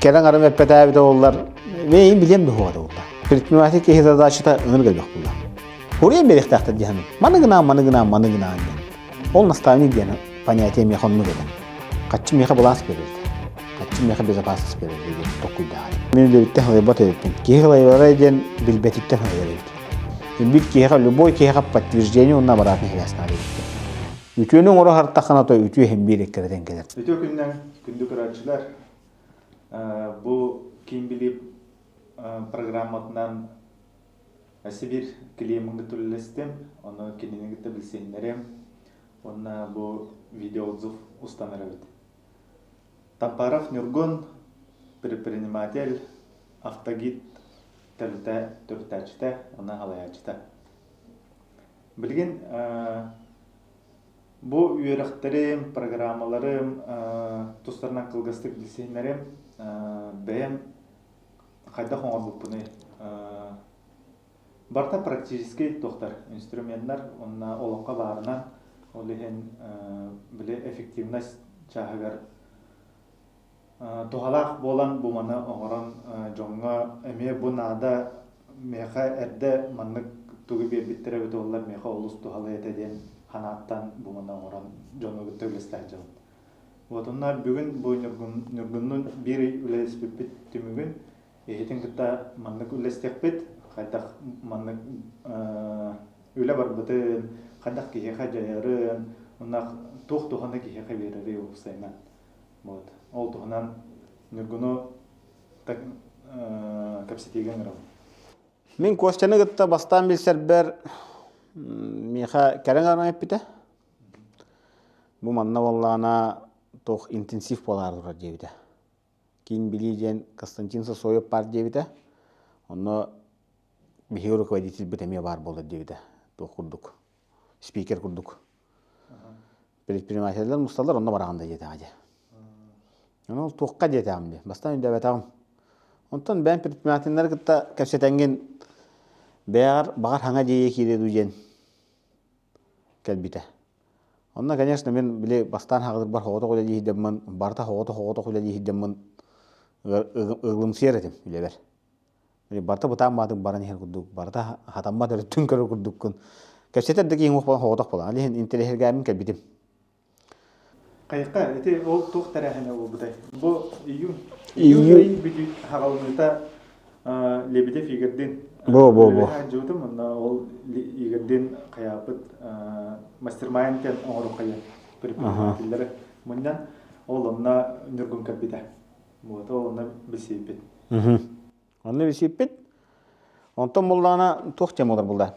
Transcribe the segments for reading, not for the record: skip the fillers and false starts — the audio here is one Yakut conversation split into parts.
Кэрэн арым эппэтээбитэ буоллар, мен билиэм да хуота буолла. Предприниматель киһи задачата ыныр өлөх буолла. Хуруйан биэриэхтээхтэр дии саныым. Маны гынаан, маны гынаан, маны гынаан диэн. Ол наставник диэн понятие миэхэ оннук этэ. Хаччы миэхэ былаас биэрэр этэ. Хаччы миэхэ безопасность биэрэр диэн толкуйдааҕа. Мин үлэбиттэн халыйбат эбиппин. Киһи халыйбара диэн билбэтиттэн халыйар эбит. Биир киһиэхэ, любой киһиэхэ подтверждение уонна обратная связь наада эбит. Үтүөнү оҥоро сырыттаххына то үтүө иһин биир эккирэтэн кэлэр. Үтүө күннэн күндү көрөөччүлэр! Бу Киин билип программатынан Сибирь клиемын кытта үлэлэстим, ону кинини кытта билсиһиннэриэм уонна бу видеоотзыв устан эрэбит. Тампаров Ньургун, предприниматель, автогид тэрилтэ төрүттээччитэ уонна салайааччыта. Билигин бу үөрэхтэрим, программаларым тустарынан кылгастык билсиһиннэриэм. Бэйэм хайдах оҥорбуппунуй? Барыта практически туохтар, инструменнар уонна олоххо баарынан, ол иһин били эффективность чааһыгар туһалаах буолан бу маны оҥорон дьоҥҥо эмиэ бу наада миэхэ эрдэ маннык тугу биэрбиттэрэ эбитэ буоллар миэхэ олус туһалыа этэ диэн санааттан бу маны оҥорон дьону кытта үлэлэстэ сылдьабын. Вот онно бүгүн бу Ньургуннуун биир ый үлэлэспиппит түмүгүн эһитин кытта маннык үллэстиэхпит, хайдах маннык үлэ барбытын, хайдах киһиэхэ дьайарын, уонна туох туһаны киһиэхэ биэрэрий уопсайынан. Вот. Ол туһунан Ньургуну кэпсэтиигэ ыҥырабын. Мин Костяны кытта бастаан билсэрбэр миэхэ кэрэ аҥарын эппитэ. Бу манна буоллаҕына туох интенсив буолаары турар диэбитэ. Киин билии диэн Константин Сосоев баар диэбитэ. Онно биһиги руководительбит эмиэ баар буолар диэбитэ. Туох курдук. Спикер курдук. Предпринимателлэр мусталлар, онно бараҕын да диэтэҕэ дии. Ону ол туохха диэтэҕим дии. Бастаан өйдөөбөтөҕүм. Онтон бэйэм предпринимателлэри кытта кэпсэтэҥҥин бэйэҕэр баҕар хаҥа дьиэйэ киириэ дуу диэн кэлбитэ. Онно, конечно, мин били бастаан хаҕыдырбар соҕотох үлэлии сылдьаммын, барыта соҕотох-соҕотох үлэлии сылдьаммын ыгылымсыйар этим үлэбэр. Били барыта бытаан баатык баран иһэр курдук, барыта хатаммат өрүттүн көрөр курдуккун. Кэпсэтэр да киһиҥ уох буолан соҕотох буолан, ол иһин интэриэһиргээммин кэлбитим. Хайыкка, ити ол туох тэрээһинэ буолбутай? Бу июнь, июнь ый бүтүүт хаҕалыныыта Лебедев Игордин Бу, бу, бу. дьыбытым, онно ол Игордин хайаапыт мастермайнд диэн оҥору хайа предпринимателлэри мунньан, ол онно Ньургун кэлбитэ. Вот, ол онно билсибиппит. Онно билсибиппит. Онтон буллаҕына туох тема олор булла?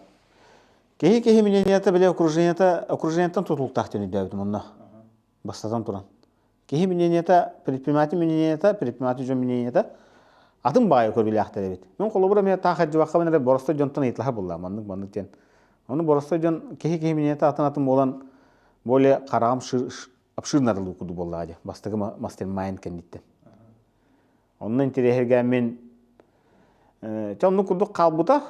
Киһи киһи мнениета били окружениета окружениеттан тутулуктаах диэн өйдөөбүтүм онно. Бастатан туран. Киһи мнениета, предприниматель мнениета, предприниматель дьон мнениета атын баайы көрүүлээхтэр эбит. Мин холобура эмиэ таах сылдьыбакка эрэ боростой дьонтон ыйыталаһар буоллаҕым маннык маннык диэн. Ону боростой дьон киһи киһи мнениета атын атын буолан более хараҕым обширно арылыы курдук буоллаҕа дии бастакы мастермайнд кэнниттэн. Онно интэриэһиргээн мин чэ оннук курдук хаалбыта.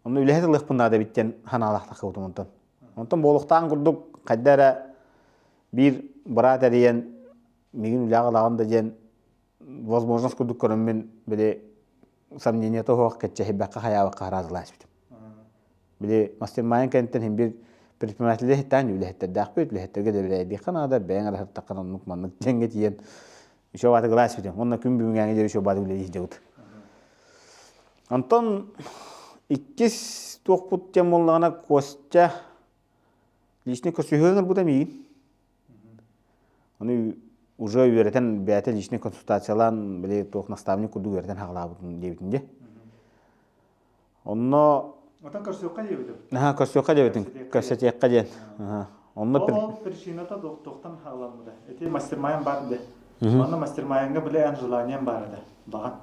Онно үлэһит ылыахпын наада эбит диэн санаалаах тахсыбытым онтон. Онтон буолуохтааҕын курдук хайда эрэ биир быраат эрийэн миигин үлэҕэ ылаҕын да диэн возможность курдук көрөммүн били сомнениета суох кэччэһийбэххэ хайаабакка хараазылаа испитим. Били мастермайын кэнниттэн иһин биир предпринимателлэр иһиттээн үлэһиттэрдээхпит, үлэһиттэргэ дэбирээйдиэххэ наада, бэйэҥ эрэ сырыттаххына оннук маннык дьэҥҥэ тиийэн еще баатыгылаа испитим. Уонна күн бүгүҥҥээҥи диэри еще баатыгы үлэлии сылдьабыт. Онтон иккис туохпут диэн буоллаҕына Костя личный көрсүһүү ыҥырбыта миигин. Ону уже үөрэтэн бэйэтэ личный консультациялаан били туох наставник курдук үөрэтэн хаҕалаабытын диэбитин дии. Онно Отон көрсүөххэ диэбитим. Аха, көрсүөххэ диэбитин. Көрсөтүөххэ диэн. Аха. Онно Ол причината туохтан хаалламмыта. Ити мастермайын бар де. Онно мастермайынга биле эн желанием бар этэ. Баҕан.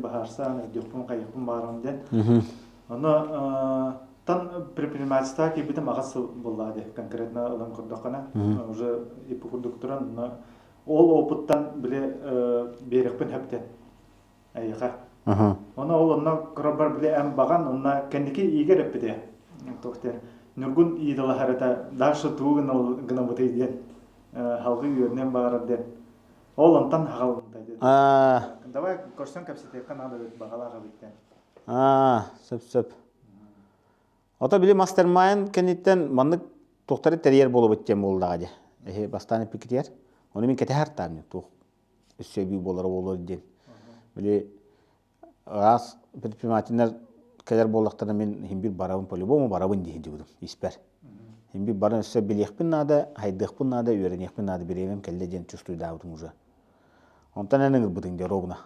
Баһаарсан, өйдүөхпүн, хайыахпын баарым диэн. Ону тан предпринимательство киирбитим аҕыс сыл буолла дии. Конкретно ылан көрдөххүнэ, уже иппи курдук туран, ол опыттан биле биэриэхпин сөптөн. Эйиэхэ. Ону ол онно көрөрбөр били эн баҕан онно кэнники иигэр эппитэ. Туох диэн Ньургун иидалаһар этэ дальше тугу гынабытый диэн халгы үөрүнэн баҕарар диэн. Ол онтон хаҕалынта диэн. Давай көрсөн кэпсэтиэххэ наада эбит, баҕалаах эбиттэн. Аа, сөп-сөп. Ото били мастермайн кэнниттэн маннык туохтары тэрийэр буолабыт диэн буоллаҕа дии. Эһи бастаан эппиккитигэр. Ону мин кэтэһэр таам туох өссө эбии буолара буолуо диэн. Били ыраас предпринимателлэр кэлэр буоллахтарына мин иһин бир барабын по-любому барабын дии сылдьыбытым испэр. Иһин бир баран өссө билиэхпин наада, хайдыахпын наада, үөрэниэхпин наада бириэмэм кэллэ диэн чувствуйдаабытым уже. Онтон эн ыҥырбытыҥ дии ровно.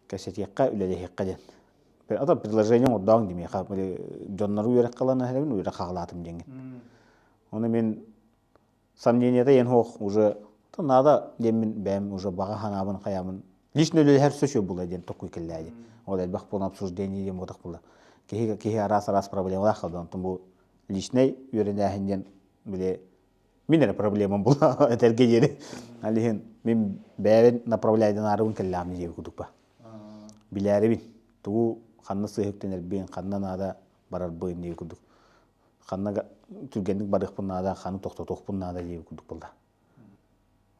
Кэпсэтиэххэ, үлэлэһиэххэ диэн. Ото предложение оҥордооҥ дии миэхэ дьоннору үөрэххэ ылан эрэбин, үөрэх хаалаатым диэҥҥин. Ону мин сомнениета иэн суох уже надо диэммин бэйэм уже баҕа санаабын хайаамын лично үлэлэһэр сөчүө була диэн токуй кэллээди. Ол элбэх буолан обсуждение диэн буотах була. Киһи киһи араас-араас проблемалаах халда. Онтон бу личнэй үөрэнээһин диэн били мин эрэ проблемам була этэргэ диэри. Ол иһин мин бэйэбин направляйданаарыбын кэллэҕим диэби курдукпа. Билээрибин тугу ханна сыыһыктанарбын, ханна наада барарбын диэби курдук. Ханна түргэнник барыахпын наада, ханна тохтотуохпун наада диэби курдук буолла.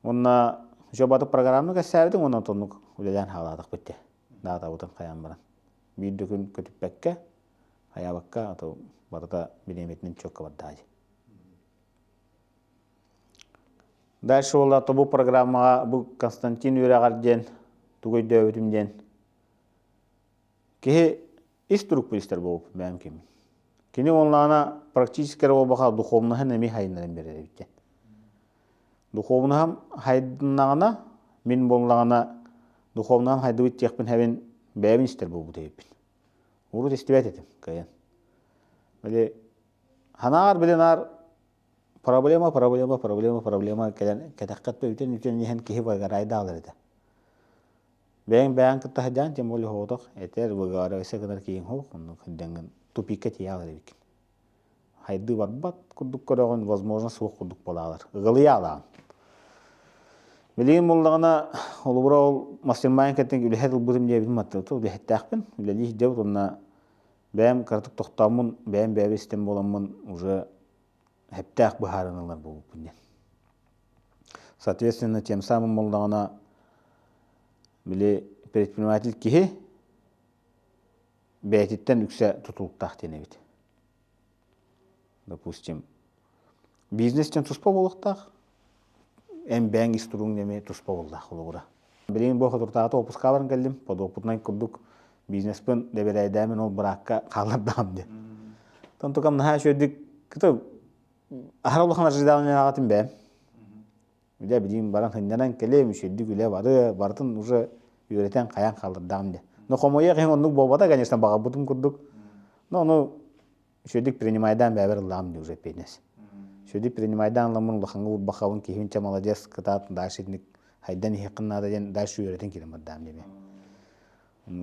Уонна жобаты программаны кэссээбитим уонна оннук үлэлээн хаалаатахпыт дии. Даатабытын хайаан баран. Биир да күн көтүппэккэ, хайаабакка, а то барыта бириэмэтинэн чётко бардаа дии. Дальше буолла бу программаҕа бу Константин үөрэҕэр диэн тугу өйдөөбүтүм диэн киһи ис турукпун истэр буолбуппун бэйэм киммин. Кини уонлаана практически эрэ буолбаха духовноһын эмиэ хайыннаран биэрэр эбит диэн. Духовноһым хайдыннаҕына мин буоллаҕына духовноһым хайдыбыт диэхпин хэбин бэйэбин истэр буолбут эбиппин. Урут истибэт этим кыайан. Били Ханаар били наар проблема, проблема, проблема, проблема кэлэн кэтэххэ үтэн үтэн иһэн киһи выгорайдаалар этэ. Бэйэҥ бэйэҥ кытта сылдьан тем более оҕотох этэр выговаривайся гынар киһиҥ суох оннук сылдьаҥҥын тупикка тиийэҕин эбиккин. Хайдыы барбат курдук көрөҕүн, возможно суох курдук буолаалар. Ыгылыйаалаан. Билигин буоллаҕына, холобура ол мастер-майнд кэттин үлэһит ылбытым диэбитим аттыбыт үлэһиттээхпин, үлэлии сылдьабыт уонна Бэйэм кыратык тохтооммун, бэйэм бэйэбин истэн буоламмын уже хэптээх быһаарыныылар буолбуппун диэн. Соответственно, тем самым буоллаҕына, били предприниматель киһи бэйэтиттэн үксэ тутулуктаах диэн эбит. Допустим, бизнес диэн туспа буолуохтаах, эн бэйэҥ ис туруҥ эмиэ туспа буоллаах холобура. Билигин бу соторутааҕыта отпуска баран кэллим, подопытнай курдук бизнеспин дэбэрээйдээмин ол быраакка хааллардаҕым диэн. Онтукам наһаа үчүгэйдик кыта аһара улахан ожиданиялаах бэйэм. Үлэ билигин баран сынньанан кэлиэм, үчүгэйдик үлэ барыа, барытын уже үөрэтэн хайаан хааллардаҕым диэн. Но хомойуох иһин оннук буолбата, конечно, баҕарбытым курдук. Но ону Үчүгэйдик принимайдаан бэйэбэр ыллаҕым дии уже эппиэтинэс. Үчүгэйдик принимайдаан ыламмын улахаҥҥа уурбахабын киһибин чэ молодец кытаат дальше итинник хайдан иһиэххин наада диэн дальше үөрэтэн киирэн бардаам диэми.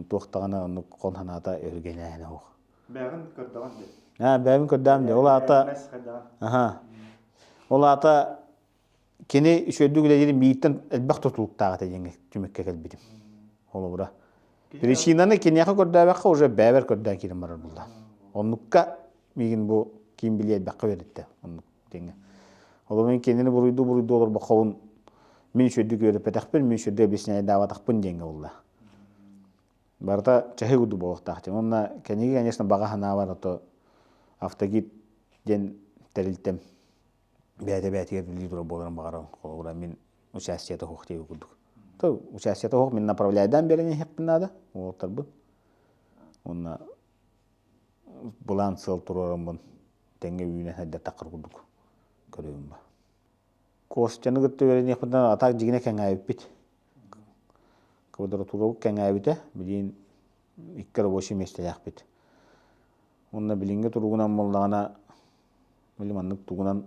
Туох даҕаны оннук хон санаата өһүргэнээһинэ суох. Бэйэҕин көрдөҕүн дии. Аа бэйэбин көрдөҕүм дии. Ол аата аха. Ол аата Кини үчүгэйдик үлэлиирин бииртэн элбэх тутулуктаах этэ диэҥҥэ түмүккэ кэлбитим. Холобура. Причинаны киниэхэ көрдөөбөххө уже бэйэбэр көрдөөн киирэн барар буолла. Оннукка миигин бу киин билиэ элбэххэ үөрэттэ. Оннук диэҥҥэ. Холобура мин кинини буруйдуу-буруйдуу олорбоххобун мин үчүгэйдик үөрэппэтэхпин, мин үчүгэйдик объясняйдаабатахпын диэҥҥэ буолла. Барыта чаһы курдук буолуохтаах диэн. Уонна кэнники, конечно, баҕа санаабар ото автогид диэн тэрилтэм бэйэтэ бэйэтигэр үлэлии турар буоларын баҕарабын. Холобура, мин участиета суох диэбит курдук. То участиета суох мин направляйдаан биэрэн иһиэхпин наада уолаттарбын. Уонна былаан сыал туруораммын тэҥҥэ үүнэн сайдартаххар курдук көрөбүн ба. Костяны кытта үөрэниэхпитинэн атаак дьигинэ кэҥээбиппит. Квадратурабыт кэҥээбитэ, билигин икки рабочий миэстэлээхпит. Уонна билиҥҥи туругунан буоллаҕына Били маннык тугунан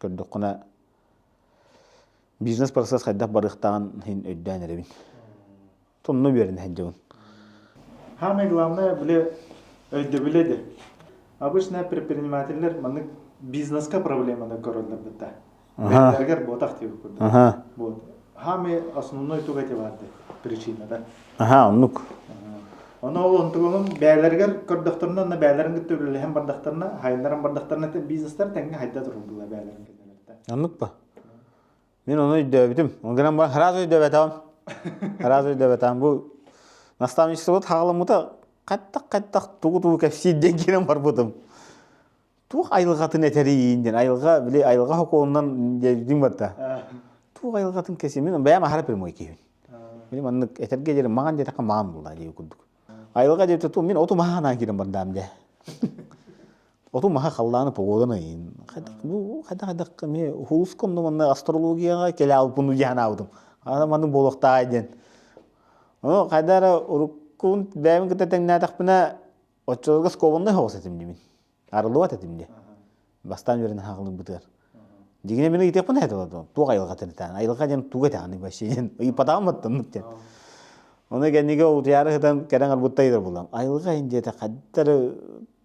көрдөххүнэ бизнес-процесс хайдах барыахтааҕын иһин өйдөөн эрэбин. Онно үөрэнэ сылдьабын. Самое главное, били өйдөбүлэ де. Обычно предпринимателлэр маннык бизнеска проблеманы көрөллөр бытта. Бэйэлэригэр буотах диэбит курдук. Вот. Самый основной туга эти барды причина да. Аха, оннук. Ону ол онтугунун бэйэлэригэр көрдөхтөрүнэ, онно бэйэлэрин кытта үлэлэһэн бардахтарына, хайыннаран бардахтарына бизнестэр тэҥҥэ хайда турулдулар бэйэлэрин кэннилэриттэн. Оннук ба. Мин ону өйдөөбүтүм. Ол гынан баран сразу өйдөөбөтөҕүм. Араас өйдөөбөтөҕүм. Бу наставничествобут хаҕаламмыта хайдах-хайдах тугу-тугу кэпсиир диэн киирэн барбытым. Туох айылҕатын этэриин диэн айылҕа били айылҕа хокуонунан диэбитиҥ барда. Туох айылҕатын кэсимин мин бэйэм аһара прямой киһибин. Били маннык этэргэ диэри маҕан диэтэххэ маҕан буолла дии курдук. Айылҕа диэбитэ ту мин оту маһа анаан киирэн бардаам дии. Оту маһа халлааны погоданы ыйын. Хайдах бу хайдах хайдах эмиэ уһулуска онно манна астрологияҕа кэлэ албыну дии санаабытым. Ана маннык буолуохтааҕай диэн. Ону хайда эрэ уруккун бэйэбин кытта тэҥнээтэхпинэ оччолорго скованный соҕус этим дии мин. Арыллыбат этим дии. Бастаан үөрэнэн хаалбытыгар. Дьиҥинэ мин ыйытыахпын этэ туох айылҕатын этэҕин? Айылҕа диэн тугу этэҕиний вообще диэн ыйыппатаҕым оттоннук диэн. Ону кэннигэ утуйаары сытан кэлэн арбытта ыйытар буоллам. Айылҕа иһин диэтэ хайдары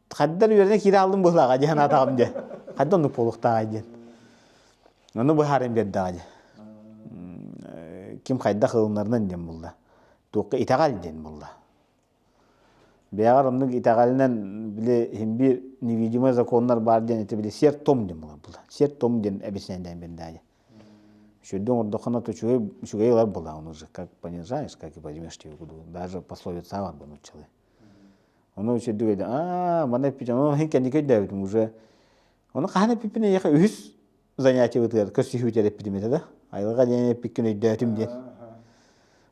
хайдар үөрэнэ киирэ алдым быһылааҕа диэн санаатаҕым диэн. Хайда оннук буолуохтааҕай диэн. Ону быһааран биэрдэҕэ дии. Ким хайдах ылынарынан диэн булла. Туохха итэҕэл диэн булла. Бэйэҕэр оннук итэҕэлинэн били иһин биир невидимый законнар баар диэн ити били сиэр-том диэн буолар буолла. Сиэр-том диэн объясняйдаан биэрдээйи. Үчүгэйдик оҥордоххуна то үчүгэй үчүгэй ылар буоллаҕын уже как понижаешь, как и возьмешь тебе куду. Даже пословица бар бу нууччалыы. Ону үчүгэйдик өйдө аа маны эппит ону иһин кэнники өйдөөбүтүм уже. Ону хаһан эппиппин эйиэхэ үһүс занятиебытыгар көрсүһүүтэр эппитим этэ да. Айылҕа диэн эппиккин өйдөөтүм диэн.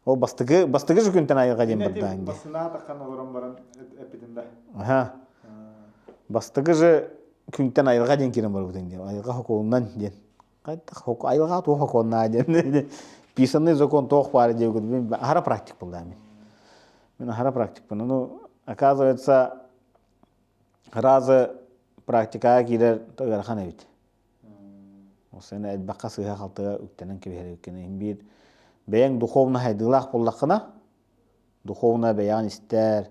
Ол бастакы бастакы же күнтэн айылҕа диэн бардаан диэн. Басына таххан олорон баран эппитин да. Аха. Бастакы же күнтэн айылҕа диэн киирэн барбытын диэн. Айылҕа хокуонунан диэн. Хайдах айылҕа туох хокуоннаа диэн. Писанный закон туох баар диэбит. Мин аһара практик буолла мин. Мин аһара практикпын. Ну, оказывается, разы практикаҕа киирэр ыарахан эбит. Ол сен элбэххэ сыыһа-халтыга үктэнэн кэбиһэр эбиккин. Иһин биир бэйэҥ духовно хайдыылаах буоллаххына, духовно бэйэҕин истэр,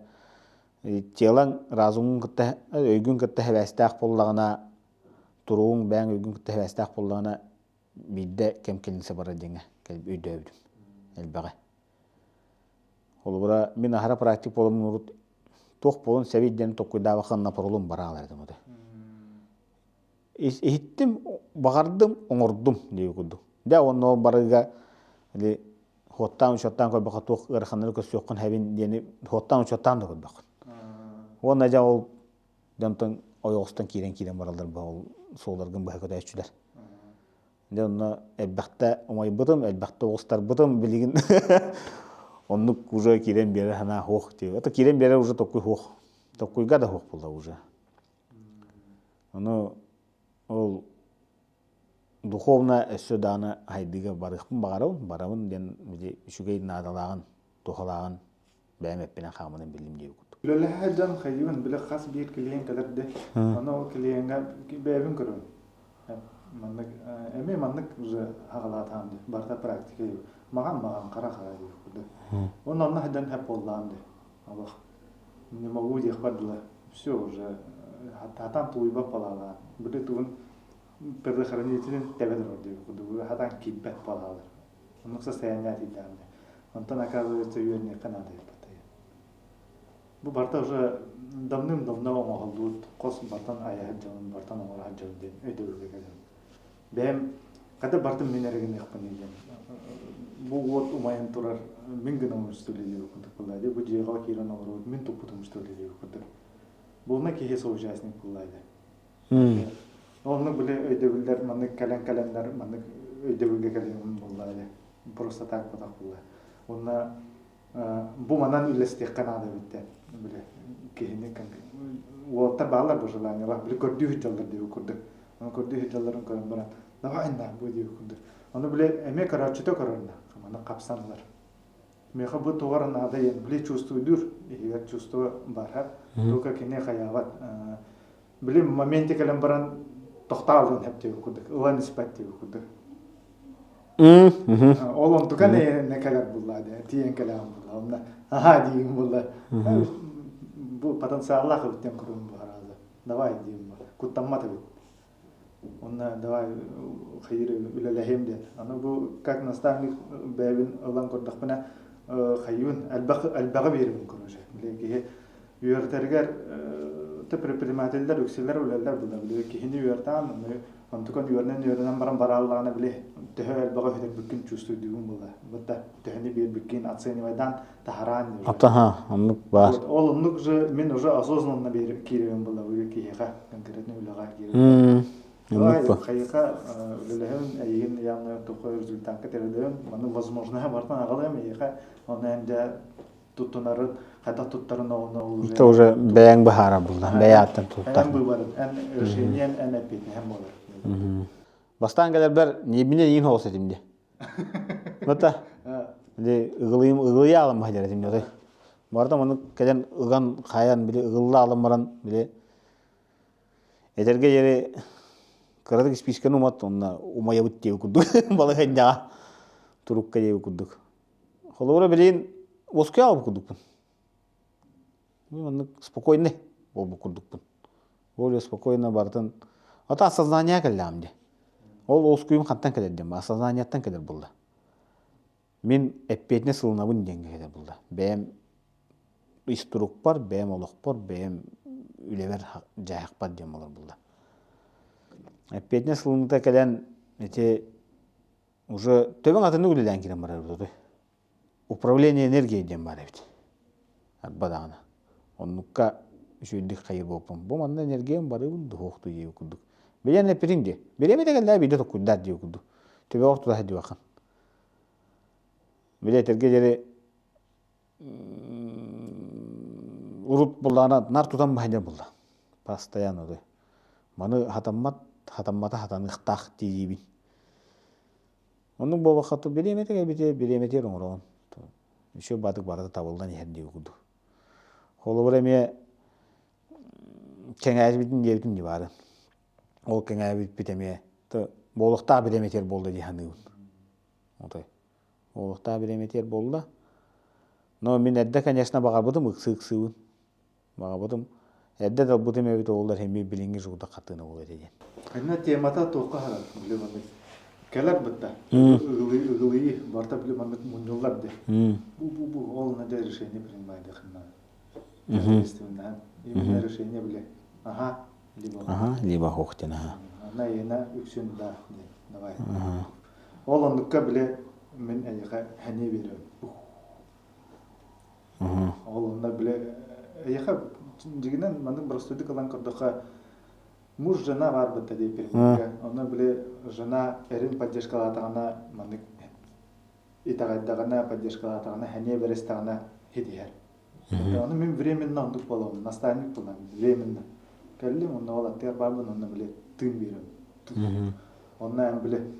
телоҥ разумун кытта өйгүн кытта сибээстээх буоллаҕына, туругуҥ бэйэҥ өйгүн кытта сибээстээх буоллаҕына, биирдэ кэм кэлинсэ барар диэҥҥэ өйдөөбүтүм элбэҕи. Холобура, мин аһара практик буоламмын урут туох буолуон сэбий диэн толкуйдаабакка напролом бараалар этим ото. Иһиттим, баҕардым, оҥордум диэби курдук. Дьэ уонна ол барыга или хуоттаан учуоттаан көрбөххө туох ыараханнары көрсүөххүн хэбин диэни хуоттаан учуоттаан да көрбөххүн. Уонна дьэ ол дьонтон ойоҕостон киирэн-киирэн бараллар бу ол суолларгын быһа көтөөччүлэр. Дьэ онно элбэхтэ умайбытым, элбэхтэ оҕустарбытым билигин оннук уже киирэн биэрэр санаа суох дии. Это киирэн биэрэр уже токкуй суох. Токкуйга да суох буолла уже. Ону ол духовно өссө даҕаны хайдыыга барыахпын баҕарабын, барабын диэн били үчүгэй наадалааҕын, туһалааҕын бэйэм эппинэн хааммынан биллим диэбит курдук. Үлэлэһэ дьон хайыыбын били хас биир клиент кэлэр де. Ону ол клиеҥҥа бэйэбин көрөбүн. Маннык эмиэ маннык уже хаҕалаатаам ди. Барыта практика Маҕан маҕан хара хара диэх курдук. Уонна онно хайдан хэп буоллаам ди. Олох не могу диэхпэр дылы. Все уже хатан тулуйбат балаалаан. Били тугун предохранителин тэбэн олор диэбит курдук. Хатан киирбэт балаалар. Оннук состояние тиийдэҕинэ. Онтон оказывается үөрүнүөххэ наада эбит Бу барыта уже давным-давно оҥоһуллубут хос бартан айа сылдьабын, бартан оҥоро сылдьабын диэн өйдөбүлгэ кэлэбин. Бэйэм хата бартын мин эрэ гыныахпын диэн бу уот умайан турар мин гынабын что ли диэбит курдук буолла дии. Бу дьиэҕэ киирэн олоробут мин туппутум что ли диэбит курдук. Буолна киһи соучастник буолла дии. Оннук били өйдөбүллэр маннык кэлэн кэлэннэр маннык өйдөбүлгэ кэлиэм буолла дии. Просто так ботах буолла. Уонна бу манан үллэстиэххэ наада эбит диэн били киһини уолаттар бааллар бу желаниелаах били көрдүү сылдьаллар диэбит курдук. Ону көрдүү сылдьалларын көрөн баран давай на бу диэбит курдук. Ону били эмиэ көрөөччүтэ көрөр на маны хапсан ылар. Миэхэ бу тугар наада диэн били чувствуйдуур иһигэр чувство барар. Только кини хайаабат били моменте кэлэн баран тохтоолун хэп диэбит курдук ылан испэт диэбит курдук. Ол онтука не кэлэр булла дии тиийэн кэлэҕин булла онно аха диигин булла бу потенциаллаах эбит диэн көрүҥ буһарааза давай диим куттаммат эбит Онно давай хайыр үлэлэһиэм диэн. Аны бу как наставник бэйэбин ылан көрдөхпүнэ хайыыбын элбэх элбэҕи биэрэбин короче. Били киһи үөрэтэригэр предпринимателлэр үксүлэр үлэлэр булар. Били киһини үөртээн аны Онтукан үөрэнэн-үөрэнэн баран барааллаҕына били төһө элбэҕи өһүтэрбиккин чувствуйдугун буолла. Бытта төһөнү биэрбиккин оценивайдаан таһараан уже. Атаха, оннук баар. Вот, ол оннук же мин уже осознанно кииребин буолла бу киһиэхэ конкретно үлэҕэ кииребин. Оннук бу. Хайыха үлэлэһэн эйигин явно тухой результатка терелеһин маны возможноһа бартан аҕалыам эйиэхэ оны эн дьэ туттунарын хайдах туттарын оҕону ол Это уже бэйэҥ быһаарар булла бэйэ ааттан туттар эн быыбарын эн решениен эн эппиэтинэһин буолар. Бастаан кэлэрбэр ньиэбинэн иин соҕус этим дии. Бата били ыгылыйым ыгылыйа аалым баһдьар этим дии. Барыта маннык кэлэн ыган хайан били ыгылла аалым баран били этэргэ диэри кыратык испиискэни умат онно умайабыт диэбит курдук балаһыанньаҕа турукка диэбит курдук. Холобура билигин уоскуйа аҕалбыт курдукпун. Мин маннык спокойный буолбут курдукпун. Более спокойно барытын ата осознание кэллэҕим дии. Ол уоскуйум хантан кэлэр диэн осознанияттан кэлэр буолла. Мин эппиэтинэс ылынабын диэҥҥэ кэлэр буолла. Бэйэм ис турукпар, бэйэм олохпор, бэйэм үлэбэр дьаһахпар диэн буолар буолла. Эппиэтинэс ылыныыта кэлэн ити Уже төбөҥ атыннык үлэлээн киирэн барар эбит Управление энергией диэн баар эбит. Арба даҕаны. Оннукка үчүгэйдик хайыр буолпун. Бу манна энергиям барыбын дуһуохтуу диэбит курдук. Билэн эппитиҥ дии. Бириэмэтэ кэллээ биирдэ токкуйдаар диэбит курдук. Төбөҕөр тута сылдьыбаккын. Били этэргэ диэри урут буллаҕына нар тутан баһынньар булла. Постоянно ды. Маны хатаммат, хатаммата хатаныахтаах диибин. Оннук буолбахха бириэмэтэ кэлбитэ бириэмэтигэр оҥороҕун. Еще баатык барыта табыллан иһэр диэбит курдук. Холобура эмиэ кэҥээбитин диэбитим дии баарын. Ол кэҥээбиппит эмиэ буолуохтаах бириэмэтигэр буолла дии саныыбын. Отой. Олохтоох бириэмэтигэр буолла. Но мин эрдэ, конечно, баҕарбытым ыксыы-ыксыыбын. Баҕарбытым. Эрдэ талбытым эбит оҕолор эмиэ билиҥҥи журда хатыына буолуо этэ диэн. Ханна темата туохха харар били маннык кэлэр бытта ыгылыйыы барыта били маннык мунньуллар де бу бу бу ол надо решение принимает ханна ответственна именно решение били ага либо ага либо ох диэн ага на ена үксүн да давай Ол оннукка били мин эйиэхэ сэниэ биэрэбин. Ол онно били эйиэхэ дьигинэн маннык боростуойдук ылан көрдөххө муж жена баар бытта дии переводка. Онно били жена эрин поддержкалаатаҕына маннык итэҕэйдэҕинэ поддержкалаатаҕына сэниэ бэристэҕинэ хитиһэр. Ону мин временно оннук буолабын, наставник буолан временно. Кэллим, онно ол аттыгар баарбын, онно били тыын биэрэбин. Онно эн били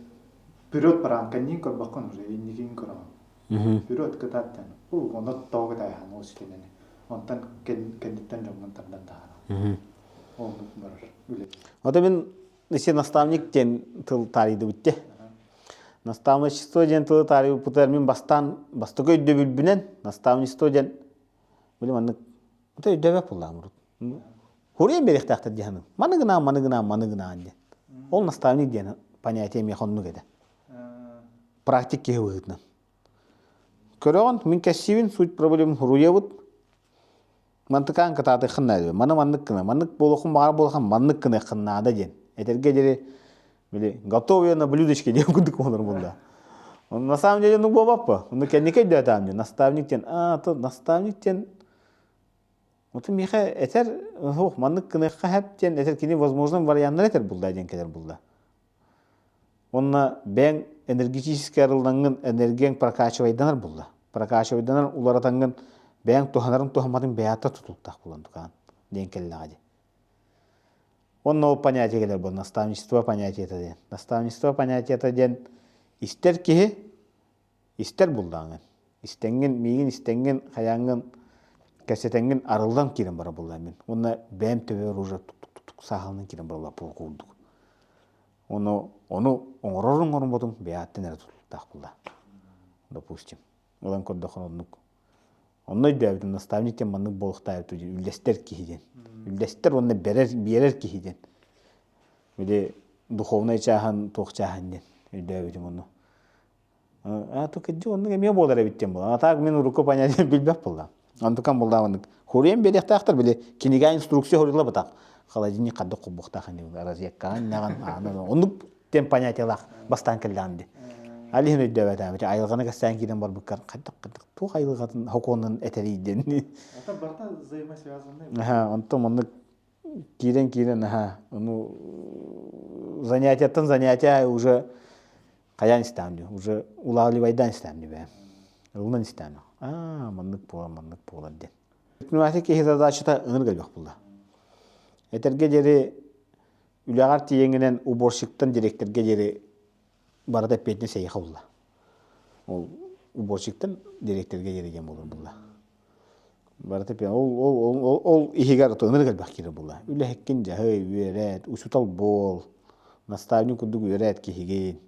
вперед бараан кэнниин көрбөххүн уже инникиин көрөҕүн. Вперед кытааттан, онно тоҕо кытааһан ол ситинэни. Онтон кэнниттэн дьоҥҥун тардан таһааран. Оннук барар үлэ. Ото мин isi наставник диэн тыл таарыйдыбыт дии. Наставничество диэн тылы таарыйбыппытыгар мин бастаан бастакы өйдөбүлбүнэн наставничество диэн били маннык ото өйдөөбөт буоллаҕым урут. Хуруйан биэриэхтээхтэр дии саныым. Маны гынаан, маны гынаан, маны гынаан диэн. Ол наставник диэн понятие миэхэ оннук этэ. Практик киһи быһыытынан. Көрөҕүн, мин кэссиибин, суть проблем хуруйабыт. Мантыкаан кытаатыаххын наада. Маны маннык гына, маннык буолуоххун баҕар буолахан маннык гыныаххын наада диэн. Этэргэ диэри били готовые на блюдечке диэн курдук буолар буолла. На самом деле ну буолбаппа. Ону кэнники өйдөөтөҕүм диэн. Наставник диэн, а то наставник диэн Вот миэхэ этэр, ох, маннык гыныахха хэп диэн этэр кини возможно варианнар этэр булла диэн кэлэр булла. Уонна бэйэҥ энергетически арыллаҥҥын энергияҥ прокачивайданар булла. Прокачивайданар уларытаҥҥын бэйэҥ туһанарын туһамматын бэйэҕиттэн тутулуктаах буолан тукаан диэн кэллэҕэ дии. Уонна ол понятие кэлэр буолла наставничество понятиета диэн. Наставничество понятиета диэн истэр киһи истэр буллааҥын. Истэҥҥин, миигин истэҥҥин, хайааҥҥын кэпсэтэҥҥин арыллан киирэн бара буллаам мин. Уонна бэйэм төбөбөр уже тук-тук-тук сааһыланан киирэн баралла курдук. Ону, ону оҥорорун оҥорботун бэйэттэн эрэ тутулуктаах буолла. Допустим. Ылан көрдөххө оннук. Онно өйдөөбүтүм наставник диэн маннык буолуохтаах эбит үллэстэр киһи диэн. Үллэстэр уонна бэрэр, биэрэр киһи диэн. Били духовнай чааһын, туох чааһын диэн өйдөөбүтүм ону. А то кырдьык оннук эмиэ буолар эбит диэн буолан. А так мин урукку понятие билбэт буоллаҕым. Онтукам буоллаҕа оннук. Хуруйан биэриэхтээхтэр били кинигэ инструкция хоруйла бытах. Холодильник хаддык холбуохтаах ини розеткаҕа иннэҕин ааны оннук тем понятиелаах бастаан кэллэҕин дии. Ал иһин өйдөөбөтөм ити айылҕаны кэстээн киирэн барбыккар хайдах хайдах туох айылҕатын сокуонун этэрий диэн. Это барыта взаимосвязанный. Аха, онтон маннык киирэн киирэн аха, ону занятияттан занятия уже хайаан истэҕим дии, уже улаалыбайдаан истэҕим дии бэйэм. Ылынан истэҕим. Аа, маннык буолар, маннык буолар диэн. Предприниматель киһи задачата ынырык элбэх буолла. Этэргэ диэри үлэҕэр тиийэҥҥинэн уборщиктан дириэктэргэ диэри барыта эппиэтинэс эйиэхэ булла. Ол уборщиктан дириэктэргэ диэри диэн буолар булла. Барыта ол, ол, ол, ол, ол иһигэр ынырык элбэх киирэр буолла. Үлэһиккин дьаһый, үөрэт, учуутал буол, наставник курдук үөрэт киһигин,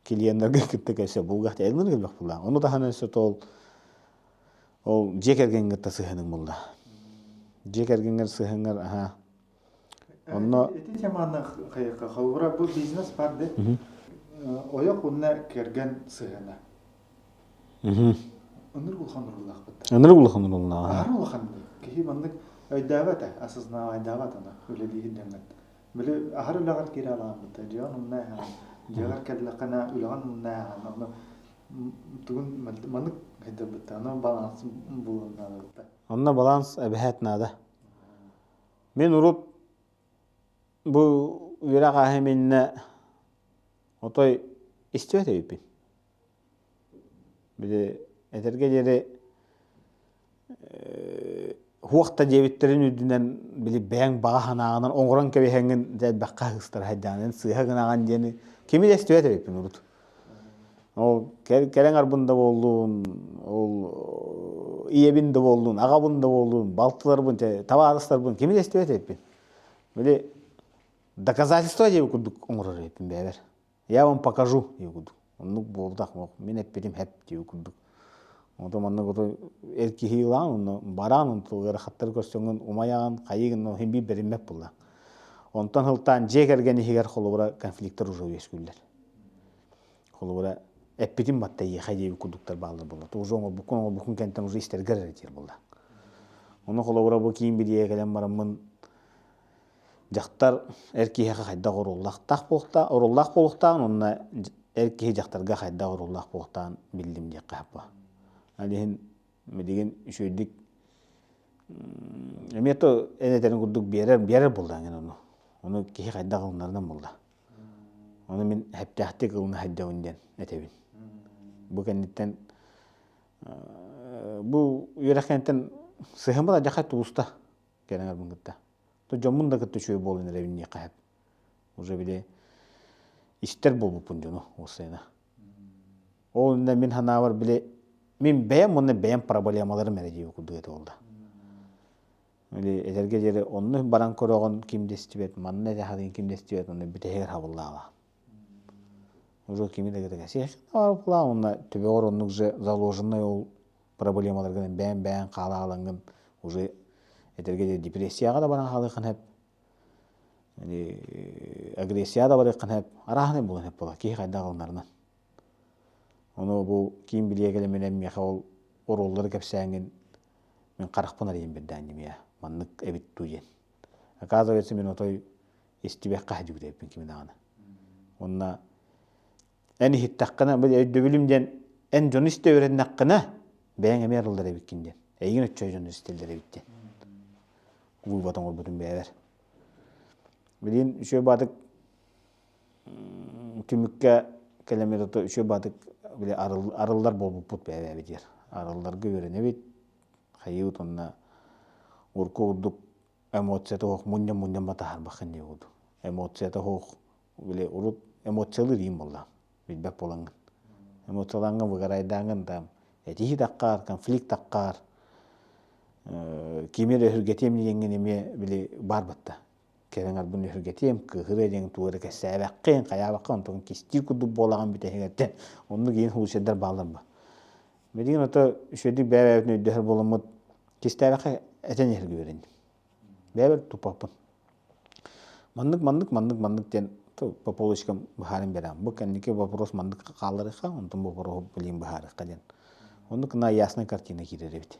клиеннарга кытта кэлсэ булгах ынырык элбэх буолла. Ону таһынан өссө ол Ол дьиэ кэргэҥҥэ кытта сыһыаныҥ буолла. Дьиэ кэргэҥҥэр сыһыаҥҥар аһаа. Онно Ити теманы хайыахха холобура бу бизнес бар де ойох уонна кэргэн сыһыана. Ынырык улахан оруоллаахпыт. Ынырык улахан оруоллаах. Аһары улахан киһи маннык өйдөөбөт осознавайдаабат аны үлэлиир дьоҥҥун. Били аһар үлэҕэр киирэ алааммыта дьиэҕин умна эһэҕин дьиэҕэр кэллэххинэ үлэҕин умна эһэҕин ону тугун маннык хайдарбыта ону баланс булуон наада Онно баланс эбэһээт наада. Мин урут бу үөрэх ааһым иннэ отой истибэт эбиппин. Били этэргэ диэри хуох да диэбиттэрин үрдүнэн били бэйэҥ баҕа санааҕынан оҥорон кэбиһэҥҥин дьэ элбэххэ ыһыстара сылдьаҕын сыыһа гынаҕын диэни кими да истибэт эбиппин урут. Ол кэлэн арбын да буоллун, ол ийэбин да буоллун, аҕабын да буоллун, балтыларбын, табаарыстарбын кими да истибэт эбиппин. Били доказательство диэбит курдук оҥорор эбиппин бэйэбэр. Я вам покажу диэбит курдук. Оннук буолбатах мин эппитим хэп диэбит курдук. Онтон маннык ото эр киһи ылаан онно бараан онто ыарахаттары көрсөҥҥүн умайаҕын хайыгын но син биир бэриммэт буолла. Онтон сылтаан дьиэ кэргэн иһигэр холобура конфликттар уже үөскүүллэр. Холобура эппитим батта эйиэхэ диэбит курдуктар бааллар буолла. Уже оҥорбуккун оҥорбуккун кэнтэн уже истэргэр эрэ тиэр буолла. Ону холобура бу киин билиэ кэлэн бараммын Дьахтар эр киһиэхэ хайдах оруоллаахтаах буолуохтаах, оруоллаах буолуохтааҕын уонна эр киһи дьахтарга хайдах оруоллаах буолуохтааҕын биллим диэххэ сөп. Ол иһин билигин үчүгэйдик эмиэ то эн этэрин курдук биэрэр биэрэр буолла эҥин ону. Ону киһи хайдах ылынарынан буолла. Ону мин сөптөөхтүк ылына сылдьабын диэн этэбин. Бу кэнниттэн бу үөрэх кэнниттэн сыһыаммыт алдьархай тубуста кэлэн барбын кытта. Дьоммун да кытта үчүгэй буолан эрэбин диэххэ сөп. Уже били истэр буолбуппун дьону уопсайына. Ол иннэ мин санаабар били мин бэйэм уонна бэйэм проблемаларым эрэ диэбит курдук этэ буолла. Били этэргэ диэри онно баран көрөҕүн ким да истибэт, манна этэ хатын ким да истибэт, онно бүтэһигэр хабыллаала. Уже кими да кытта уонна төбөҕөр оннук же заложенный ол проблемаларгын бэйэм-бэйэҥ хаалаалаҥҥын уже этэргэ диэри депрессияҕа да баран хаалыаххын сөп агрессияҕа да барыаххын сөп арааһынай буолан сөп буолар киһи хайдах ылынарынан ону бу киин билиэ кэлэминэн миэхэ ол оруоллары кэпсээҥҥин мин харахпын арыйан биэрдээн димиэ маннык эбит дуу диэн оказывается мин отой истибэххэ сылдьыбыт эбиппин кими даҕаны уонна Эн иһиттэххинэ, били өйдөбүлүм диэн, эн дьону истэ үөрэннэххинэ, бэйэҥ эмиэ арыллар эбиккин диэн. Эйигин оччо дьону истэллэр эбит диэн. Вывод оҥорбутум бэйэбэр. Билигин үчүгэй баатык түмүккэ кэлэммит ото үчүгэй баатык били арыллар буолбуппут бэйэбэбитигэр. Арылларга үөрэнэбит, хайыыбыт уонна урукку курдук эмоцията суох мунньан-мунньан батаһарбаххын диye курдук. Эмоцията суох били урут эмоциялыыр иим буолла билбэт буолаҥҥын. Эмоциялааҥҥын выгорайдааҥҥын там этиһии таххаар, конфликт таххаар, кими эрэ өһүргэтиэм диэҥҥин эмиэ били баар батта. Кэлэн арбын өһүргэтиэм, кыыһырыа диэн тугу эрэ кэссээбэххин, хайаабаххын, онтон кистиир курдук буолаҕын бүтэһигэртэн. Оннук иин случайдар бааллар ба. Билигин ото үчүгэйдик бэйэ-бэйэбитин өйдөһөр буоламмыт кистээбэххэ этэн иһэргэ үөрэнним. Бэйэбэр туппаппын. Маннык, маннык, маннык, маннык диэн по полочкам быһааран биэрэҕин. Бу кэнники вопрос маннык хаалларыахха, онтон вопроһу билигин быһаарыахха диэн. Оннук гына ясная картина киирэр эбит.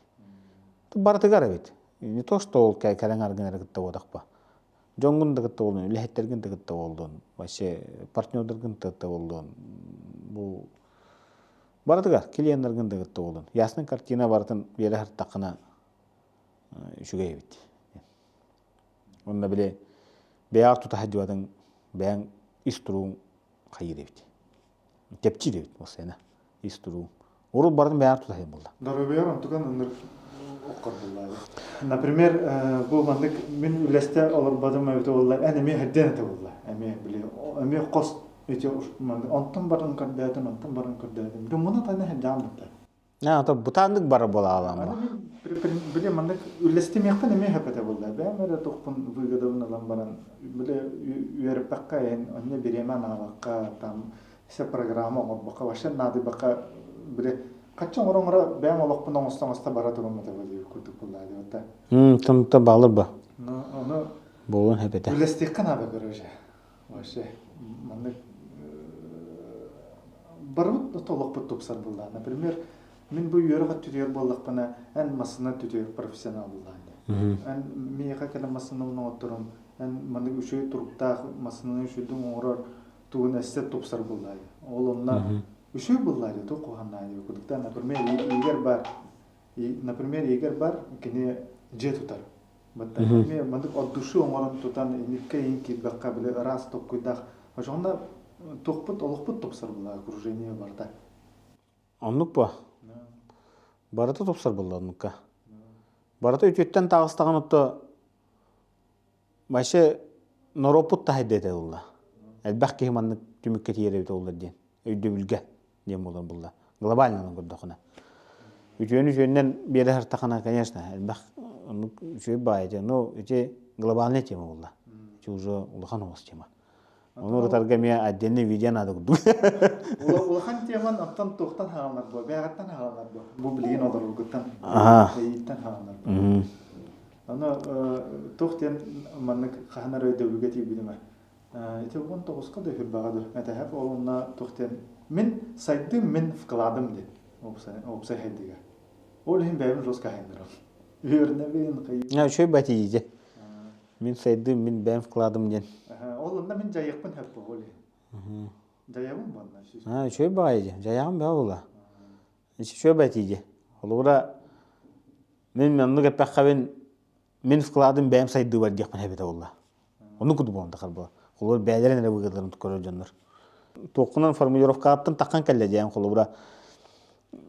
Барытыгар эбит. Не то, что ол кэлэн аргын эрэ кытта буотахпа. Дьоҥҥун да кытта буоллун, үлэһиттэргин да кытта буоллун, вообще партнердаргын да кытта буоллун, бу барытыгар клиеннаргын да кытта буоллун. Ясный картина барытын биэрэ сырыттаххына үчүгэй эбит. Онно били бэйэҕэр тута сылдьыбатыҥ, бэйэҥ ис туругуҥ хайыыр эбит. Тэпчиир эбит постоянно ис туругуҥ. Урут барытын бэйэҕэр тута сылдьан буолла. Доруобуйар онтукан ынырык оккор буллаабы. Например, бу маннык мин үлэстэ олорботум эбитэ буолла, эн эмиэ хэрдиэн этэ буолла. Эмиэ били эмиэ хос эти онтон баран көрдөөтүм, онтон баран көрдөөтүм. Думмуна тана хэрдээн бутта. Ата бытааннык бара буолаалаама. Били маннык үллэстимиэхпин эмиэ сөп этэ буолла. Бэйэм эрэ тухпун выгодабын ылан баран били үөрэппэккэ иһин онно бириэмэ анаабакка там все программа оҥорбокко вообще наадыйбакка били хаччы оҥоро-оҥоро бэйэм олохпун оҥосто-оҥосто бара турум этэ диир курдук буолла диэбитэ. Тымта балыр ба. Ну, ону Буолуон сөп этэ. Үллэстиэххэ наада короче. Вообще маннык барыбыт олохпут тупсар буолла. Например, мин бу үөрэх өттүтүгэр буоллахпына, эн массыына өттүтүгэр профессионал буоллаан дии. Эн миэхэ кэлэн массыынабын оҥотторум, эн маннык үчүгэй туруктаах массыынаны үчүгэйдик оҥорор тугун эссе тупсар буоллаа дии. Ол онно үчүгэй буоллаа дии, туох куһаҕаннаа дии курдук. Например, Игорь бар, например, Игорь бар, кини дьиэ тутар. Эмиэ маннык от души оҥорон тутан инникке иһин киирбэххэ били ыраас толкуйдаах ошоҕуна туохпут олохпут тупсар буолла окружение барыта. Оннук ба. Барыта тупсар буолла оннукка. Барыта үтүөттэн таҕыстаҕын отто вообще норуоппут таһайда этэ буолла. Элбэх киһи маннык түмүккэ тиийэр эбит буолла диэн өйдөбүлгэ диэн буолан булла. Глобально көрдөхүнэ. Үтүөнү үтүөннэн биэрэ сыртахына, конечно, элбэх оннук үчүгэй баай ити. Ну, ити глобальная тема буолла. Ити уже улахан оҕус тема. Ону ырытарга эмиэ отдельный видео надо курдук. Улахан теман оттон туохтан хааланар буо? Бэйэҕиттэн хааланар буо? Бу билигин олороргуттан, эйииттэн хааланар буо? Аны туох диэн маннык хаһан эрэ өйдөбүлгэ тиийбитим Ити 19-ка да үһүрбэҕэ да этэһэп ол онно туох диэн мин сайдым мин вкладым диэн уопсай хайдыга. Ол иһин бэйэбин жестко айаннарам. Үөрнэбин хайыы. Үчүгэй батииде. Мин сайдым мин бэйэм вкладым диэн. Ол онно мин дьайыахпын сөп ол иһин. Дьайабын буонна. Үчүгэй баҕайы дьэ. Дьайаҕым бэҕэ була. Үчүгэй батииде. Холобура мин маннык эппэххэбин мин вкладым бэйэм сайдыыбар диэхпин эбитэ буолла. Ону курдук буолан тахар була. Холобур бэйэлэрин эрэ выгодаларын көрөр дьоннор. Туоххунан формулировкаҕыттан таххан кэллэ диэн холобура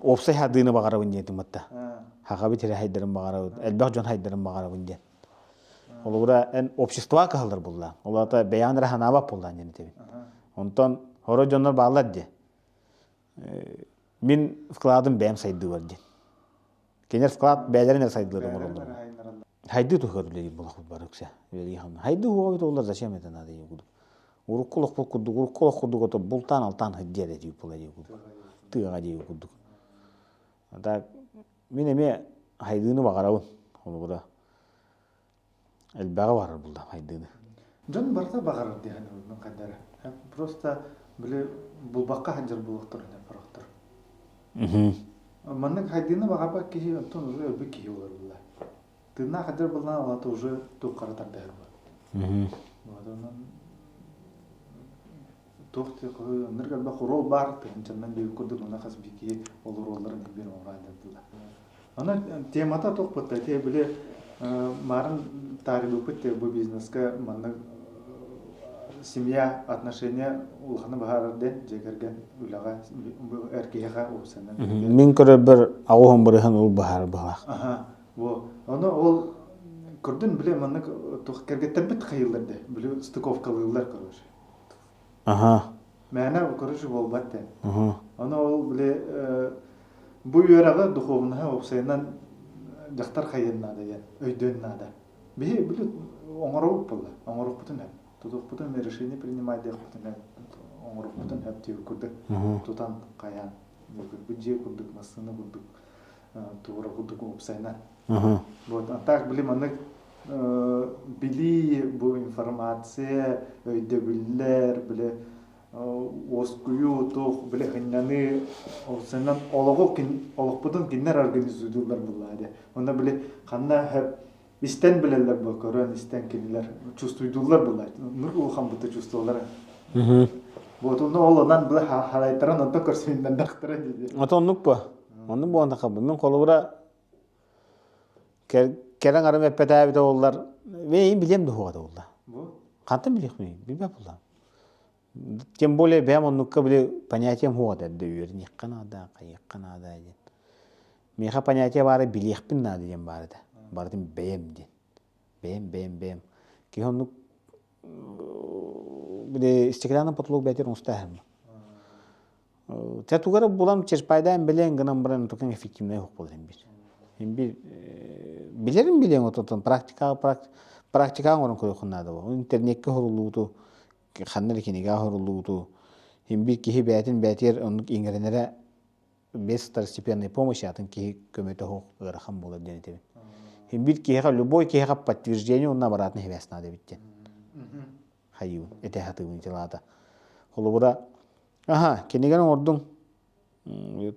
уопсай хардыыны баҕарабын диэтим батта. Хахабыт эрэ хайдарын баҕарабын, элбэх дьон хайдарын баҕарабын диэн. Холобура эн общество кыһаллар булла. Ол аата бэйэҕин эрэ санаабат буоллаан диэн этэбин. Онтон хоро дьоннор бааллар диэ. Мин вкладым бэйэм сайдыыбар диэн. Кинилэр вклад бэйэлэрин эрэ сайдыыларын оҥороллор. Хайды туһугар үлэлиир буолахпыт бары үксэ. Үлэлии хамна. Хайды уһуга бит олар зачем это надо диye курдук. Урукку олохпут курдук, урукку олох курдук ото бултаан алтаан хыддиа да диye була диye курдук. Тыаҕа диye курдук. Так мин эмиэ хайдыыны баҕарабын. Холобура Элбэҕи баҕарар буллам хайдыыны. Дьон барыта баҕарар дии саныыбын хайда эрэ. Просто били булбакка сылдьар буолуохтарын порохтор. Маннык хайдыыны баҕарбат киһи онтон уже өлбүт киһи буолар буолла. Тыыннаах хайдар буоллаҕына ол уже туоххара тардыһар буолар. Вот онон туох ынырык элбэх оруол баар тыһыынчаннан биир курдук уонна хас биир киһи ол оруолларын биир оҥорон дылла. Аны темата туох бутта те били марын таарыйбыппыт те бу бизнеска маннык семья отношения улаханы быһаарар диэн дьиэ кэргэн үлэҕэ эр киһиэхэ уопсайынан Мин көрөрбөр аҕыс бырыһын ол быһаарар быһалаах. Аха, во. Ону ол көрдүн били маннык туох кэргэттэрбит хайыыллар де били стыковкалыыллар короче. Аха. Мээнэ короче буолбат диэн. Ону ол били бу үөрэҕи духовноһа уопсайынан дьахтар хайыан наада диэн өйдүөн наада. Биһи били оҥоробут буолла, оҥоруохпутун сөп. Тутуохпутун решение принимать диэхпитин сөп, оҥоруохпутун сөп диир курдук тутан хайаан бу дьиэ курдук, массыына курдук туора курдук уопсайынан. Вот, а так били маннык билии, бу информация, өйдөбүллэр, били уоскуйуу, туох, били сынньаныы, уопсайынан олоҕу олохпутун кинилэр организуйдууллар буоллаа дии. Онно били ханна сөп. Истэн билэллэр бу, көрөн, истэн кинилэр чувствуйдууллар була. Нур улахан бута чувствовалара. Вот онно ол онан бу харайтаран онто көрсүннэрдэхтэрэ дии. Ото оннук бу. Оннук буолан хабы. Мин холобура кэрэн арым эппэтээбитэ оллар. Мен билем да олла. Хантан билиэхпиний? Билбэт булла. Тем более бэйэм оннукка били понятием суох этэ эрдэ үөрэниэххэ наада, хайыахха наада диэн. Миэхэ понятие баара билиэхпин наада диэн баар этэ. Барытын бэйэм диэн. Бэйэм, бэйэм, бэйэм. Киһи оннук били стеклянный потолок бэйэтигэр оҥостааһын. Те тугары булам черпайдаан билэн гынан баран тукан эффективнай суох буолар биир. Биир билэрин билиэҥ ототон практикаҕа практикаҕа оҥорон көрүөххүн наада буолар. Интернеккэ хоруллубуту ханна эрэ кинигэ оһоруллубуту син биир киһи бэйэтин бэйэтигэр оннук иҥэринэрэ без второстепенной помощи атын киһи көмөтө суох ыарахан буолар диэн этэбин. Син биир киһиэхэ любой киһиэхэ подтверждение уонна обратный связь наада эбит диэн. Хайыыбын, этэ сатыыбын ити Холобура, аха, кинигэни оҥордуҥ,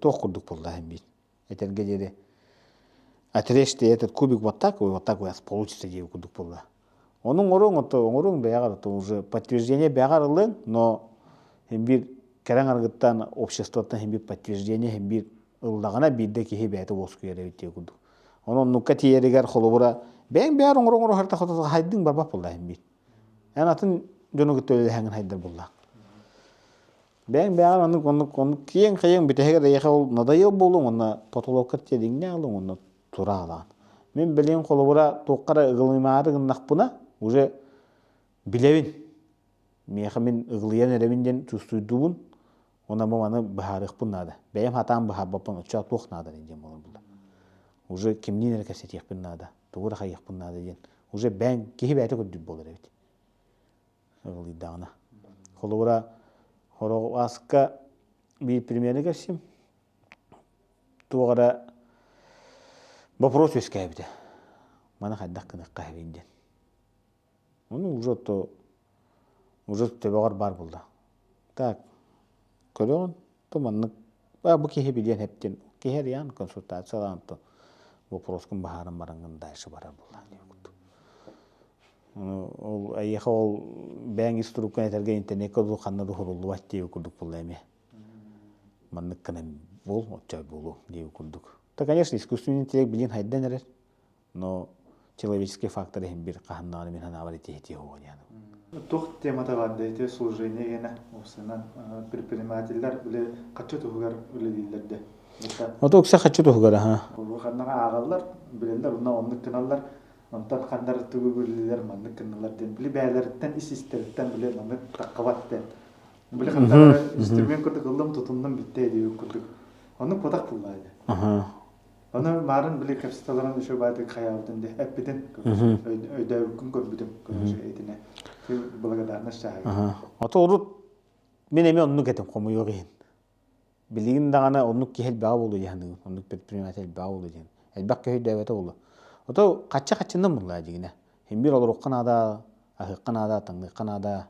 туох курдук буолла син биир. Этэргэ диэри отрежьте этот кубик вот так, вот так у вас получится диэбит курдук буолла. Ону оҥоруоҥ, ото оҥоруоҥ бэйэҕэр, ото уже подтверждение бэйэҕэр ылыаҥ, но син биир кэрэҥ аргыттан обществоттан син биир подтверждение син биир ыллаҕына биирдэ киһи бэйэтэ уоскуйар эбит диye курдук. Онон оннукка тиийэригэр холобура бэйэҥ бэйэр оҥоро оҥоро харта хайдыҥ барбат буолла син биир. Эн атын дьону кытта үлэлэһэҥҥин хайдар буолла. Бэйэҥ бэйэҕэр оннук оннук оннук киэҥ хайыҥ бүтэһигэр эйиэхэ ол надоел буолуоҥ уонна потолокка тиэриҥнээх ылыҥ уонна тураалаан. Мин билигин холобура туохха эрэ ыгылыйымаары гыннахпына уже билэбин. Миэхэ мин ыгылыйан эрэбин диэн чувствуйдуубун уонна бу маны быһаарыахпын наада. Бэйэм сатаан быһаарбаппын оччоҕо туох наада диэн буолар буолла. Уже кимниин эрэ кэпсэтиэхпин наада, тугу эрэ хайыахпын наада диэн. Уже бэйэҥ киһи бэйэтэ көрдүүр буолар эбит. Ыгылыйдаҕына. Холобура, Хороҕаска биир примеры кэпсиим. Туох эрэ вопрос үөскээбитэ. Маны хайдах гыныахха эбин диэн. Ону уже то уже төбөҕөр баар буолла. Так, көрөҕүн, то маннык бу киһи билиэн эптин киһи эрийэн консультациялаан то вопроскун баһааран бараҥҥын дальше барар буолла диэн курдук. Ол эйиэхэ ол бэйэҥ ис туруккун этэргэ интернеккэ дуу ханна да уһуруллубат диэбит курдук буолла эмиэ. Маннык гынан буол, оччо буолуо диэбит курдук. Да, конечно, искусственный интеллект билин хайдан эрэр, но человеческий фактор иһин бир хаһаннаҕына мин санаабар ити уо диэн. Туох темата бар да ити служение гена уопсайынан предпринимателлэр били хаччы туһугар үлэлииллэр де. Ото укса хаччы туһугар аха. Ханнаҕа ааҕаллар, билэллэр, онно оннук гыналлар. Онтон ханнар тугу билэллэр, маннык гыналлар диэн. Били бэйэлэриттэн ис истэриттэн били маннык таххабат диэн. Били ханнар инструмент курдук ыллым, тутуннум бүттэ диэн курдук. Оннук кутах буллаа дии. Ону маарын били кэпсэтэлэрин үчүгэй баайдык хайаабытын де эппитин өйдөөбүккүн көрбүтүм короче итинэ благодарность чааһыгар. Ото урут мин эмиэ оннук этим хомуйуох иһин. Билигин даҕаны оннук киһи элбэҕэ буолуо дии саныыбын. Оннук предприниматель элбэҕэ буолуо диэн. Элбэх киһи өйдөөбөтө буолуо. Ото хаччы хаччынан буллаа дьигинэ. Син биир олоруохха наада, аһыахха наада, таҥныахха наада,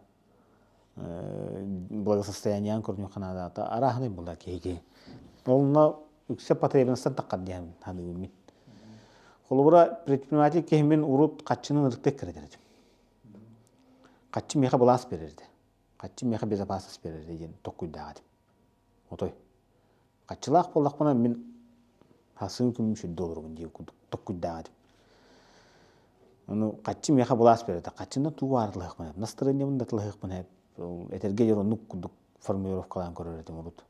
благосостояниеҕын көрүнүөххэ наада. Арааһынай буоллар киһи киһи. Онно үксэ потребностан таххар диэн саныыбын мин. Холобура, предприниматель киһи мин урут хаччыны ырытык кэрэтэр этим. Хаччы миэхэ былаас берерди. Хаччы миэхэ безопасность берерди диэн токкуйдаах этим. Отой. Хаччылаах буоллахпына мин хасыын күммүн сүрдэ олоробун диэн курдук токкуйдаах этим. Ону хаччы миэхэ былаас берете. Хаччынан тугу аарылаһыахпын эп, настроениебын да тылаһыахпын эп. Этэргэ дьон оннук курдук формулировкалаан көрөр этим урут.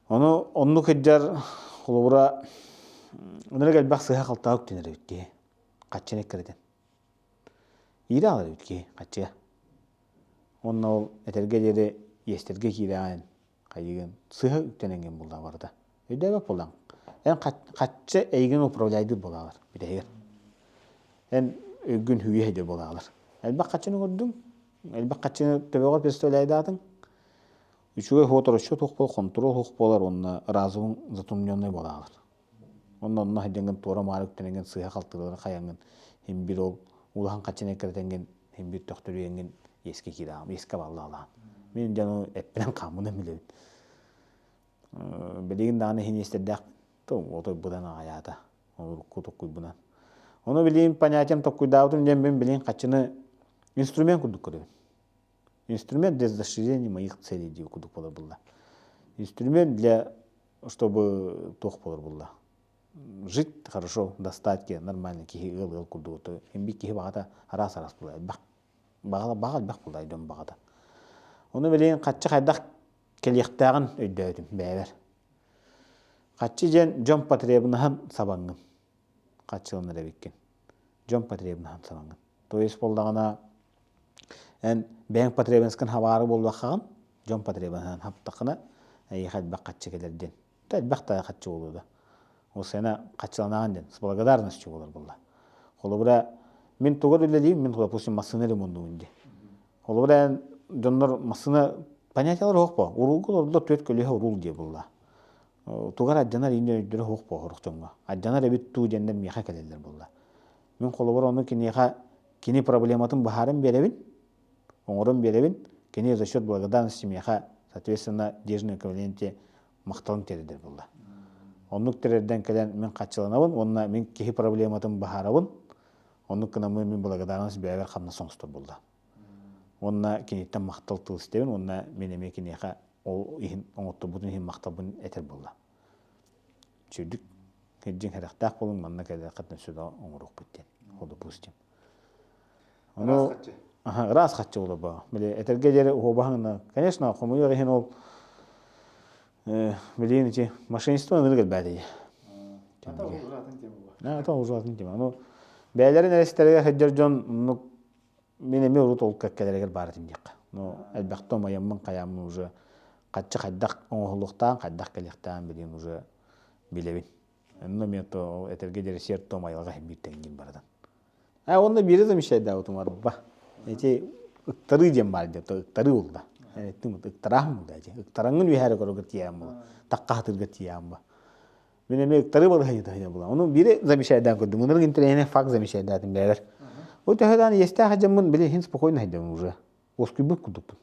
Ону оннук сылдьар холобура ынырык элбэх сыһа-халтаҕа үктэнэр эбит киһи. Хаччыны эккирэтэн. Иирэ аҕалар эбит киһи хаччыга. Уонна ол этэргэ диэри иэстэргэ киирэҕин, хайыгын сыһа үктэнэҥҥин буллаҕа барыта. Өйдөөбөт буоллаҥ. Эн хаччы эйигин управляйдыыр буолаалар бүтэһигэр. Эн өйгүн хүүйэ сылдьар буолаалар. Элбэх хаччыны көрдүҥ, элбэх хаччыны төбөҕөр представляйдаатыҥ, Үчүгэй хуотороччу туох буолар, хонтуруол суох буолар уонна разумуҥ затумненный буолаалар. Онно онно сылдьаҥҥын туора-маары үктэнэҥҥин сыыһа-халтылары хайаҥҥын син биир ол улахан хаччыны эккирэтэҥҥин син биир төхтөрүйэҥҥин иэскэ киирэҕин, иэскэ баллаалаан. Мин дьону эппинэн хааммынан билэбин. Билигин даҕаны иһин иэстэрдээхпин. Отой быдан аҕайаата. Урукку токкуйбунан. Ону билигин понятием толкуйдаабытым диэн мин билигин хаччыны инструмент курдук көрөбүн. Инструмент для достижения моих целей диир курдук буолар булла. Инструмент для чтобы туох буолар булла. Жить хорошо, в достатке, нормально киһи ыал ыал курдук. Эмби киһи баҕата араас араас буолар элбэх. Баҕа баҕа элбэх буолар дьон баҕата. Ону билигин хаччы хайдах кэлиэхтээҕин өйдөөтүм бэйэбэр. Хаччы диэн дьон потребнаһын сабаҥҥын хаччыланар эбиккин. Дьон потребнаһын сабаҥҥын. То есть буоллаҕына эн бэйэҥ потребностькын хабаары буоллаххаҕын, дьон потребнаһын хаптаххына, эйиэхэ элбэх хаччы кэлэр диэн. Да элбэх да хаччы буолуо да. Ол сена хаччыланаҕын диэн, с благодарностью буолар буолла. Холобура, мин тугар үлэлиим, мин, допустим, массыына ремонтуубун дии. Холобура, эн дьоннор массыына понятиелар суох бо. Уруулга олордо түөрт көлүөһэ уруул диye булла. Тугар адьанар иинэ өйдөрө суох бо сорох дьоҥҥо. Адьанар эбит туу диэннэр миэхэ кэлэллэр буолла. Мин холобура ону киниэхэ кини проблематын быһааран биэрэбин, оҥорон биэрэбин, кини за счет благодарности миэхэ, соответственно, денежное эквиваленте махталын тиэрдэр буолла. Оннук тириэрдэн кэлэн мин хаччыланабын уонна мин киһи проблематын быһаарабын. Оннук гынаммын мин благодарность бэйэбэр хамнас оҥостор буолла. Уонна киниттэн махтал тыл истэбин уонна мин эмиэ киниэхэ ол иһин оҥотторбутун иһин махталбын этэр буолла. Үчүгдүк кирдьиҥ сэрэхтээх буолуҥ манна кэлиэххитин сүдэ оҥоруохпут диэн допустим. Ону ыраас хаччы буолар Били этэргэ диэри уһуобаһыҥна конечно хомуйуох иһин ол билигин ити мошенничество ынырык элбээтэ Ата ужатын тема. Ну бэйэлэрин эрэстэригэр сылдьар дьон оннук мин эмиэ урут ол кэккэлэригэр баар этим диэххэ. Ну элбэхтэ умайаммын хайааммын уже хаччы хайдах оҥоһуллуохтааҕын хайдах кэлиэхтээҕин билигин уже билэбин. Онно эмиэ то этэргэ диэри сиэр-туом айылҕа иһин биир тэҥниин барытын. А онно биири замечайдаабытым арба. Эти ыктарыы диэн баар диэн ыктарыы булда. Эттим ыктарааһын булда эти. Ыктараҥҥын үөһээрэ көрөргө тиийэн була. Тахха хатырга тиийэн ба. Мин эмиэ ыктарыы балаһыанньата сылдьан була. Ону биири замечайдаан көрдүм. Ынырык интэриэһинэй факт замечайдаатым бэйэбэр. Бу төһө даҕаны иэстээх дьоммун били иһин спокойно сылдьабын уже. Уоскуйбут курдукпун.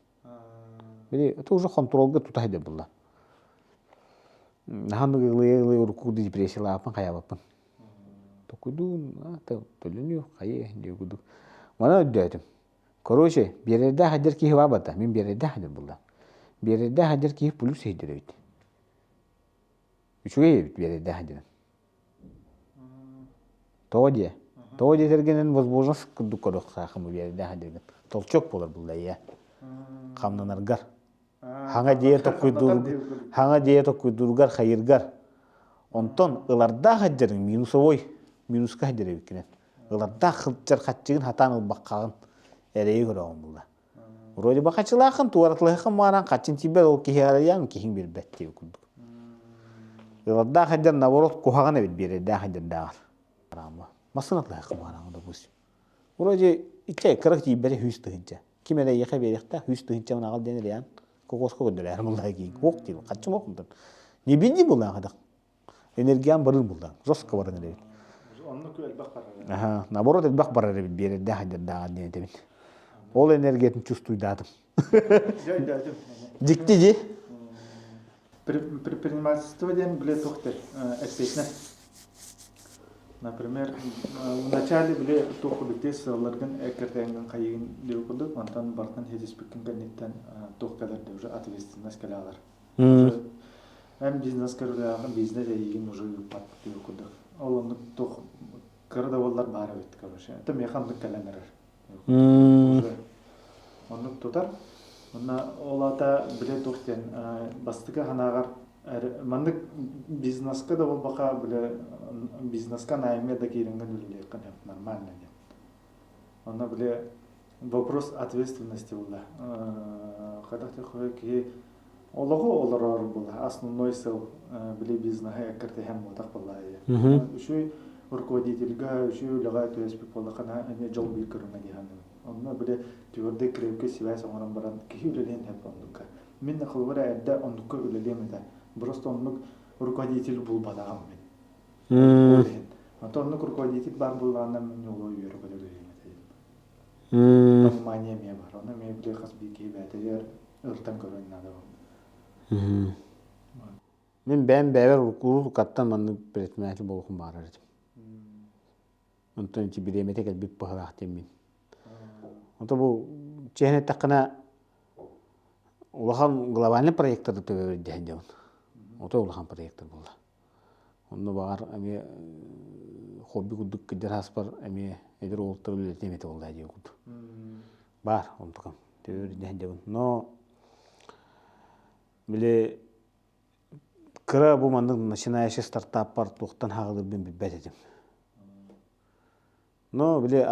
Били это уже хонтуруолга тута сылдьар буолла. Наһаа ылыы-ылыы урукку депрессиялаабыппын хайаабаппын. Токуйдуун төлөнүө хайыы диye курдук. Маны өйдөөтүм. Короче, биэрэрдээх сылдьар киһи баабата. Мин биэрэрдээх сылдьар буолла. Биэрэрдээх сылдьар киһи плюс сылдьар эбит. Үчүгэй эбит биэрэрдээх сылдьарын. Тоҕо диэ? Тоҕо диэтэргинэн возможность курдук көрүөхтааххын биэрдээх сылдьаргын. Толчок буолар булла ийэ. Хамнанаргар. Хаҥа дьиэ токкуйдуур хаҥа дьиэ токкуйдуургар хайыргар. Онтон ылардаах сылдьарыҥ минусовой минуска сылдьар эбиккинэн. Ылардаах сылдьар хаччыгын хатаан ылбаккаҕын эрэйи көрөҕүн булла. Вроде бы хачылаахын туоратылыһыххын мааран хаччын тиийбэт ол киһи арыйаан киһиҥ билбэт диэбит курдук. Ылардаах сылдьар наоборот куһаҕан эбит биэрэрдээх сылдьардааҕар. Массыына атлаһыахха маараҥа допустим. Вроде иччэ кыра тиийбэтэ 100 тыһыынча. Ким эрэ эйиэхэ биэриэхтээх 100 тыһыынчабын аҕал диэн эрийэн кокоска көрдөрөөр буллаа киин. Ок диир хаччым ок Не бинди буллаах Энергиян барыр буллаан. Жестко баран эрэбит. Оннук элбэх барар. Аха, наоборот элбэх барар эбит биэрэрдээх сылдьардааҕар диэн этэбин. Ол энергиятын чувствуйдаатым. Дьикти дии. Предпринимательство диэн биле туох диэн эппиэтинэс. Например, вначале биле туох курдук тиэс сыалларгын эккиртээҥҥин хайыгын диэбит курдук, онтон бартан ситиспиккин кэнниттэн туох кэлэр да уже ответственность кэлэ алар. Эн бизнес көрүүлээҕин бизнес эйигин уже ыыппат диэбит курдук. Ол оннук туох кыра да буоллар баар эбит короче. Это миэхэ оннук кэлэн эрэр. Уже оннук тутар. Онно ол аата билэ туох диэн бастакы санааҕар маннык бизнеска да буолбаха билэ бизнеска наймҥа да киирэҥҥин үлэлиэххин сөп нормально диэн. Онно били вопрос ответственности буолла. Хайдах диэххэ киһи олоҕу олорор буолла. Основной сыл били бизнеһы эккиртиһэн буотах буолла. Үчүгэй руководительга, үчүгэй үлэҕэ түбэспит буоллаххына эмиэ дьол биир көрүҥэ дии саныыбын. Онно били твердый крепкий связь оҥорон баран киһи үлэлиэн сөп оннукка. Мин холобура эрдэ оннукка үлэлиэм этэ. Просто оннук руководитель булбатаҕым мин. Ол иһин. Онтон оннук руководитель баар буоллаҕына мин олоо үөрэ көтө үлэлиэм этэ диэн. Понимание эмиэ бар. Ону эмиэ били хас биир киһи бэйэтигэр ырытан көрөн наада буолла. Мин бэйэм бэйэбэр уруккаттан маннык предприниматель буолуохпун баҕарар этим. Онтон ити бириэмэтэ кэлбит быһыылаах диэммин. Онто бу чиэһин эттэххинэ улахан глобальный проекттары төбөбөр дэһэн дьабын. Ото улахан проекттар буолла. Онно баҕар эмиэ хобби курдук кырдьар ааспар эмиэ эдэр уолаттар үлэлэтиэм этэ буолла дии курдук. Баар онтукам төбөбөр дэһэн дьабын. Но били кыра бу маннык начинающий стартаппар туохтан хаалырбын билбэт этим. Но били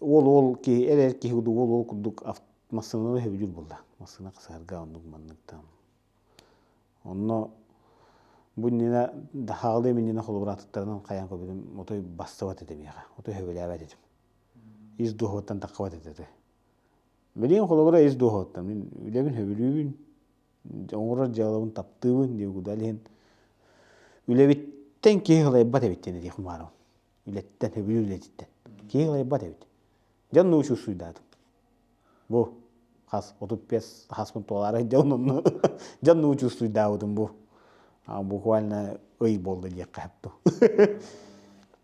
уол-уол киһи эр-эр киһи курдук уол-уол курдук массыынаны сөбүлүүр буолла. Массыына хасыһарга оннук маннык там. Онно бу иннинэ хаалыам иннинэ холобураатыттарынан хайаан көрбүтүм отой бастыбат этэ миэхэ, отой сөбүлээбэт этим. Ис дууһабыттан таххыбат этэ отой. Билигин холобура ис дууһабыттан мин үлэбин сөбүлүүбүн, оҥорор дьыалабын таптыыбын диэн курдук иһин үлэбиттэн киһи ылайбат эбит диэн этиэхпин баҕарабын. Үлэттэн, сөбүлүүр үлэтиттэн. Киһи ылайбат эбит. Дьон научуусуйдаатым. Бу хас 35 хаспын туолаары дьон онно дьон научуусуйдаабытым бу. Буквально ый буолла диэххэ сөп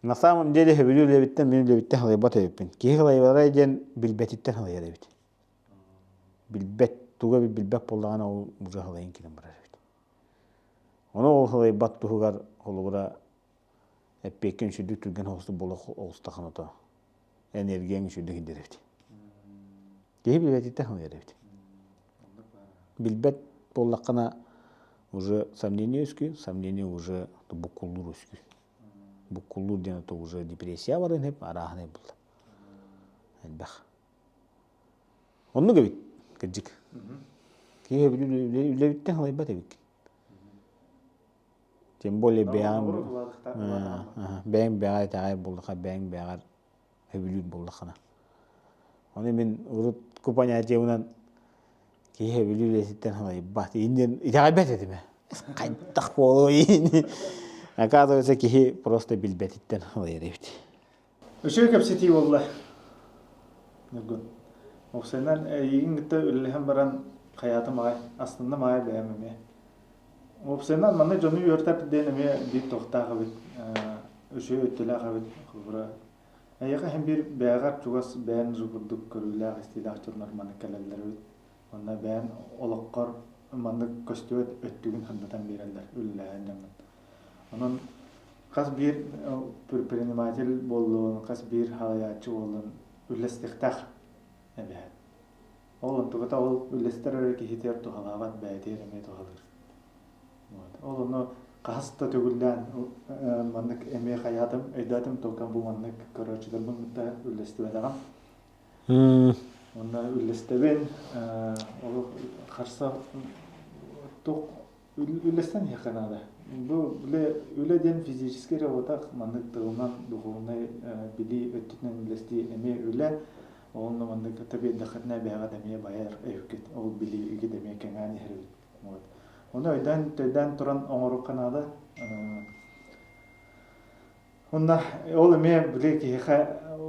На самом деле сөбүлүүр үлэбиттэн мин үлэбиттэн халыйбат эбиппин. Киһи халыйбара диэн билбэтиттэн халыйар эбит. Билбэт, туга билбэт буоллаҕына ол уже халыйан кэлэн барар эбит. Ону ол халыйбат туһугар холобура эппиэккин үчүгдүк түргэн соҕустук буола оҕустаххына то энергияҥ үчүгдүк иһдэр эбит. Киһи билбэтиттэн халыйар эбит. Билбэт буоллаххына уже сомнение үскүү, сомнение уже буккуллуур үскүү. Буккуллуур диэн это уже депрессия барыан сөп, арааһынай булла. Элбэх. Оннук эбит, кырдьык. Киһи үлэбиттэн халайбат эбиккин. Тем более бэйэҥ бэйэҥ бэҕэр итэҕэйэр буоллахха, бэйэҥ бэҕэр сөбүлүүр буоллаххына. Ону мин урукку понятиебынан киһи сөбүлүүр үлэтиттэн халайбат. Иннин итэҕэйбэт этим ээ. Хайдах буолуой Оказывается, киһи просто билбэтиттэн халайар эбит. Үчүгэй кэпсэтии буолла. Ньургун. Уопсайынан эйигин кытта үлэлэһэн баран хайаатым аҕай, астынным аҕай бэйэм эмиэ. Уопсайынан манна дьону үөртэр диэн эмиэ биир туохтаах эбит, үчүгэй өттүлээх эбит. Холобура, эйиэхэ иһин биир бэйэҕэр чугас бэйэн курдук көрүүлээх-истиилээх дьоннор манна кэлэллэр эбит. Онно бэйэн олоххор маннык көстүбэт өттүгүн сырдатан биэрэллэр, үлэлэһэн дьоҥҥун. Онон хас биир предприниматель буоллун, хас биир салайааччы буоллун үллэстиэхтээх эбээт. Ол онтуката ол үллэстэр эрэ киһитигэр туһалаабат, бэйэтигэр эмиэ туһалыыр. Вот. Ол ону хаһыс да төгүллээн маннык эмиэ хайаатым, өйдөөтүм только бу маннык көрөөччүлэрбин кытта үллэстибэтэҕим. Онно үллэстэбин, ол харса туох үллэстэн иһиэххэ наада. Бу үлэ, үлэ диэн физическэй эрэ буолбатах, маннык тылынан, духовнай билии өттүнэн үллэстии эмиэ үлэ. Онно маннык тэбиэрдэххитинэ бэйэҕит эмиэ байар эбиккит, ол билиигит эмиэ кэҥээн иһэр эбит. Вот. Ону өйдөөн, төйдөөн туран оҥоруохха наада. Онно ол эмиэ били киһиэхэ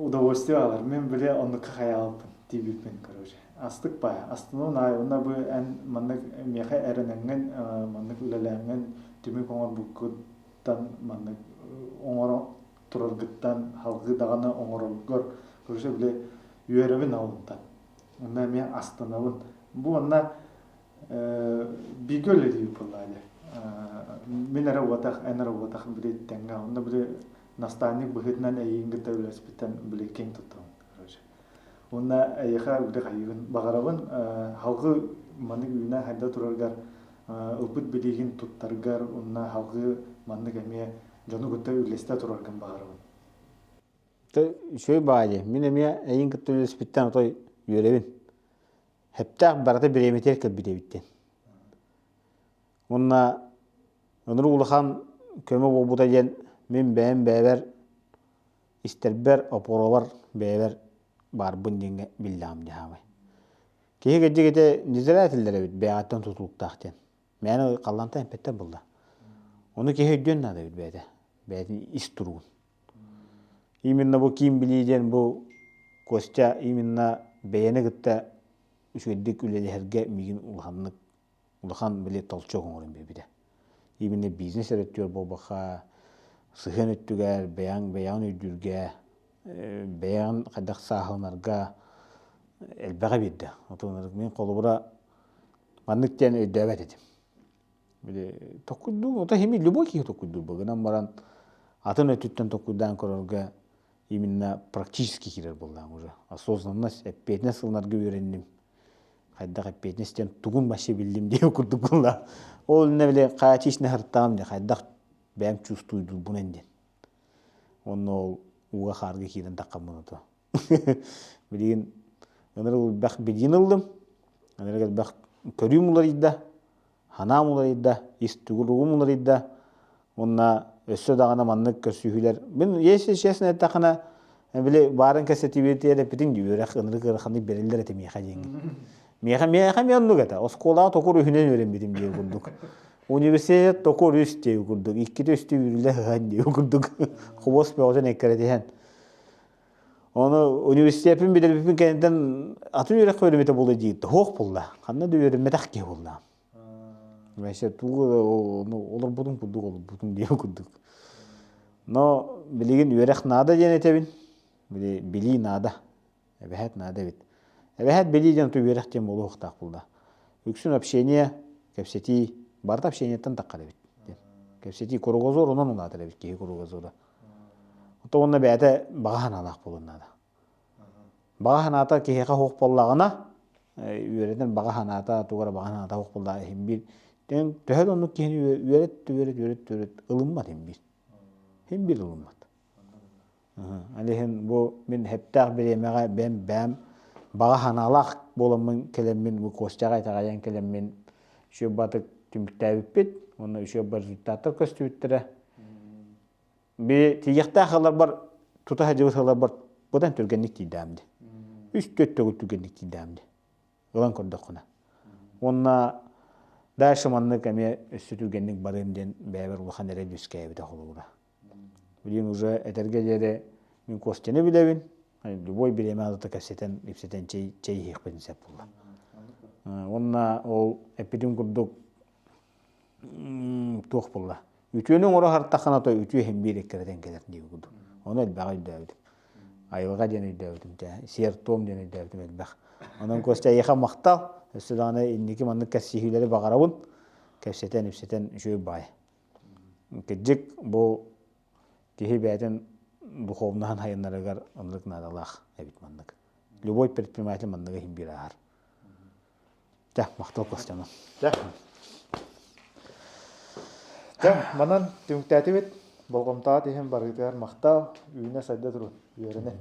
удовольствие аҕалар. Мин били оннукка хайаабыппын, тиийбиппин короче. Астык баайа. Астынуон аайы уонна бу эн маннык миэхэ эрэнэҥҥин, маннык үлэлээҥҥин түмүк оҥорбуккуттан маннык оҥоро тураргыттан салгыы даҕаны оҥороргор короче били үөрэбин аҕабыттан. Онно эмиэ астынабын. Бу онно бииргэ үлэлиир буоллаҕа Мин эрэ уотах, эн эрэ уотах били тэҥҥэ. Онно били наставник быһыытынан эйигин кытта үлэлэспиттэн били киэҥ туттабын короче. Уонна эйиэхэ били хайыыбын баҕарабын салгыы маннык үүнэ хайда тураргар ылбыт билиигин туттаргар уонна салгыы маннык эмиэ дьону кытта үллэстэ тураргын баҕарабын. Үчүгэй баҕайы. Мин эмиэ эйигин кытта үлэлэспиттэн отой үөрэбин. Хэптээх барыта бириэмэтигэр кэлбит эбиттэн. Уонна ынырык улахан көмө буолбута диэн мин бэйэм бэйэбэр истэрбэр, опоробар бэйэбэр баарбын диэҥҥэ биллэҕим дии хаамай. Киһи кырдьык ити не зря этиллэр эбит бэйэҕиттэн тутулуктаах диэн. Мээнэ халлаантан эппэттэр буолла. Ону киһи өйдүөн наада эбит бэйэтэ. Бэйэтин ис туругун. Именно бу киин билии диэн бу Костя именно бэйэни кытта үчүгэйдик үлэлэһэргэ миигин улаханнык улахан били толчок оҥорон биэрбитэ. Именно бизнес өрөттүөр буолбакка, Сыһыан өттүгэр, бэйэҥ бэйэҕин өйдүүргэ, бэйэҕин хайдах сааһыланарга элбэҕи биэрдэ. Отон мин холобура маннык диэн өйдөөбөт этим. Били токуйдуур, ото хими любой киһи токуйдуур гынан баран атын өттүттэн токуйдаан көрөргө именно практически киирэр буоллаҕым уже. Осознанность, эппиэтинэс ылынарга үөрэнним. Хайдах эппиэтинэс диэн тугун вообще биллим диэн курдук буолла. Ол иннэ били хаачичный хартаам диэн хайдах бэйэм чувствуйдуурбунан диэн. Онно ол ууга хаарга киирэн таххаммын ото. Билигин ынырык элбэх билиини ыллым. Ынырык элбэх көрүүм уларыйда, ханаам уларыйда, ис тугуругум уларыйда. Уонна өссө даҕаны маннык көрсүһүүлэр. Мин, если честно эттэххинэ, били баарын кэпсэтиибитигэр эппитиҥ дии үөрэх ынырык ыараханнык бэриллэр этэ миэхэ диэҥҥин. Миэхэ миэхэ эмиэ оннук этэ. Оскуолаҕа токур үһүнэн үөрэммитим диэн курдук. Университет токур үс диэн курдук. Иккитэ үстүү үүрүлэ ыһан диэн курдук. Хобуос бөҕөтүн эккирэтиһэн. Ону университеппин бүтэрбиппин кэнниттэн атын үөрэххэ үөрэммитэ буолуо дии туох буолла. Ханна да үөрэммэтэх киһи буолла. Вообще тугу олорбутум курдук олорбутум диэн курдук. Но билигин үөрэх наада диэн этэбин. Били билии наада. Эбэһээт наада эбит. Эбэһээт билии диэн үөрэх диэн буолуохтаах буолла. Үксүн общение, кэпсэтии, барыта общениеттан таххар эбит. Кэпсэтии кругозор онон улаатар эбит киһи кругозора. Ото уонна бэйэтэ баҕа санаалаах буолуон наада. Баҕа санаата киһиэхэ суох буоллаҕына, үөрэтэн баҕа санаата тугу эрэ баҕа санаата суох буоллаҕа иһин биир төһө да оннук киһини үөрэт үөрэт үөрэт үөрэт ылыммат иһин биир. Иһин биир ылыммат. Ол иһин бу мин хэптээх бириэмэҕэ бэм бэм баҕа санаалаах буоламмын кэлэммин бу Костяҕа итэҕэйэн кэлэммин үчүгэй батык түмүктээбиппит уонна үчүгэй результаттар көстүбүттэрэ. Би тиийиэхтээх ыларбар тута сылдьыбыт ыларбар быдан түргэнник тиийдэм дии. Үс түөрт төгүл түргэнник тиийдэм дии. Ылан көрдөххүнэ. Уонна дальше маннык эмиэ өссө түргэнник барыам диэн бэйэбэр улахан эрэл үөскээбитэ холобура. Билигин уже этэргэ диэри мин Костяны билэбин. Любой бириэмэ адата кэпсэтэн, ипсэтэн чэй, чэй иһиэхпитин сөп буолла. Уонна ол эппитим курдук туох буолла? Үтүөнү оҥоро сартаххына то үтүө иһин биир эккирэтэн кэлэр дии курдук. Ону элбэҕи өйдөөбүтүм. Айылҕа диэн өйдөөбүтүм тэ, сиэр-туом диэн өйдөөбүтүм элбэх. Онон Костя эйиэхэ махтал. Өссө даҕаны инники маннык кэпсиһиилэри баҕарабын. Кэпсэтэн, ипсэтэн үчүгэй баай. Кырдьык, бу киһи бэйэтин духовнаһын хайыннарыгар оннук наадалаах эбит маннык. Любой предприниматель манныгы иһин биир ааһар. Дьэ, махтал Костяна. Дьэ. Дьэ, манан түмүктээтибит. Болҕомтоҕо иһин барыытыгар махтал, үүнэ-сайда турун, үөрэнэ.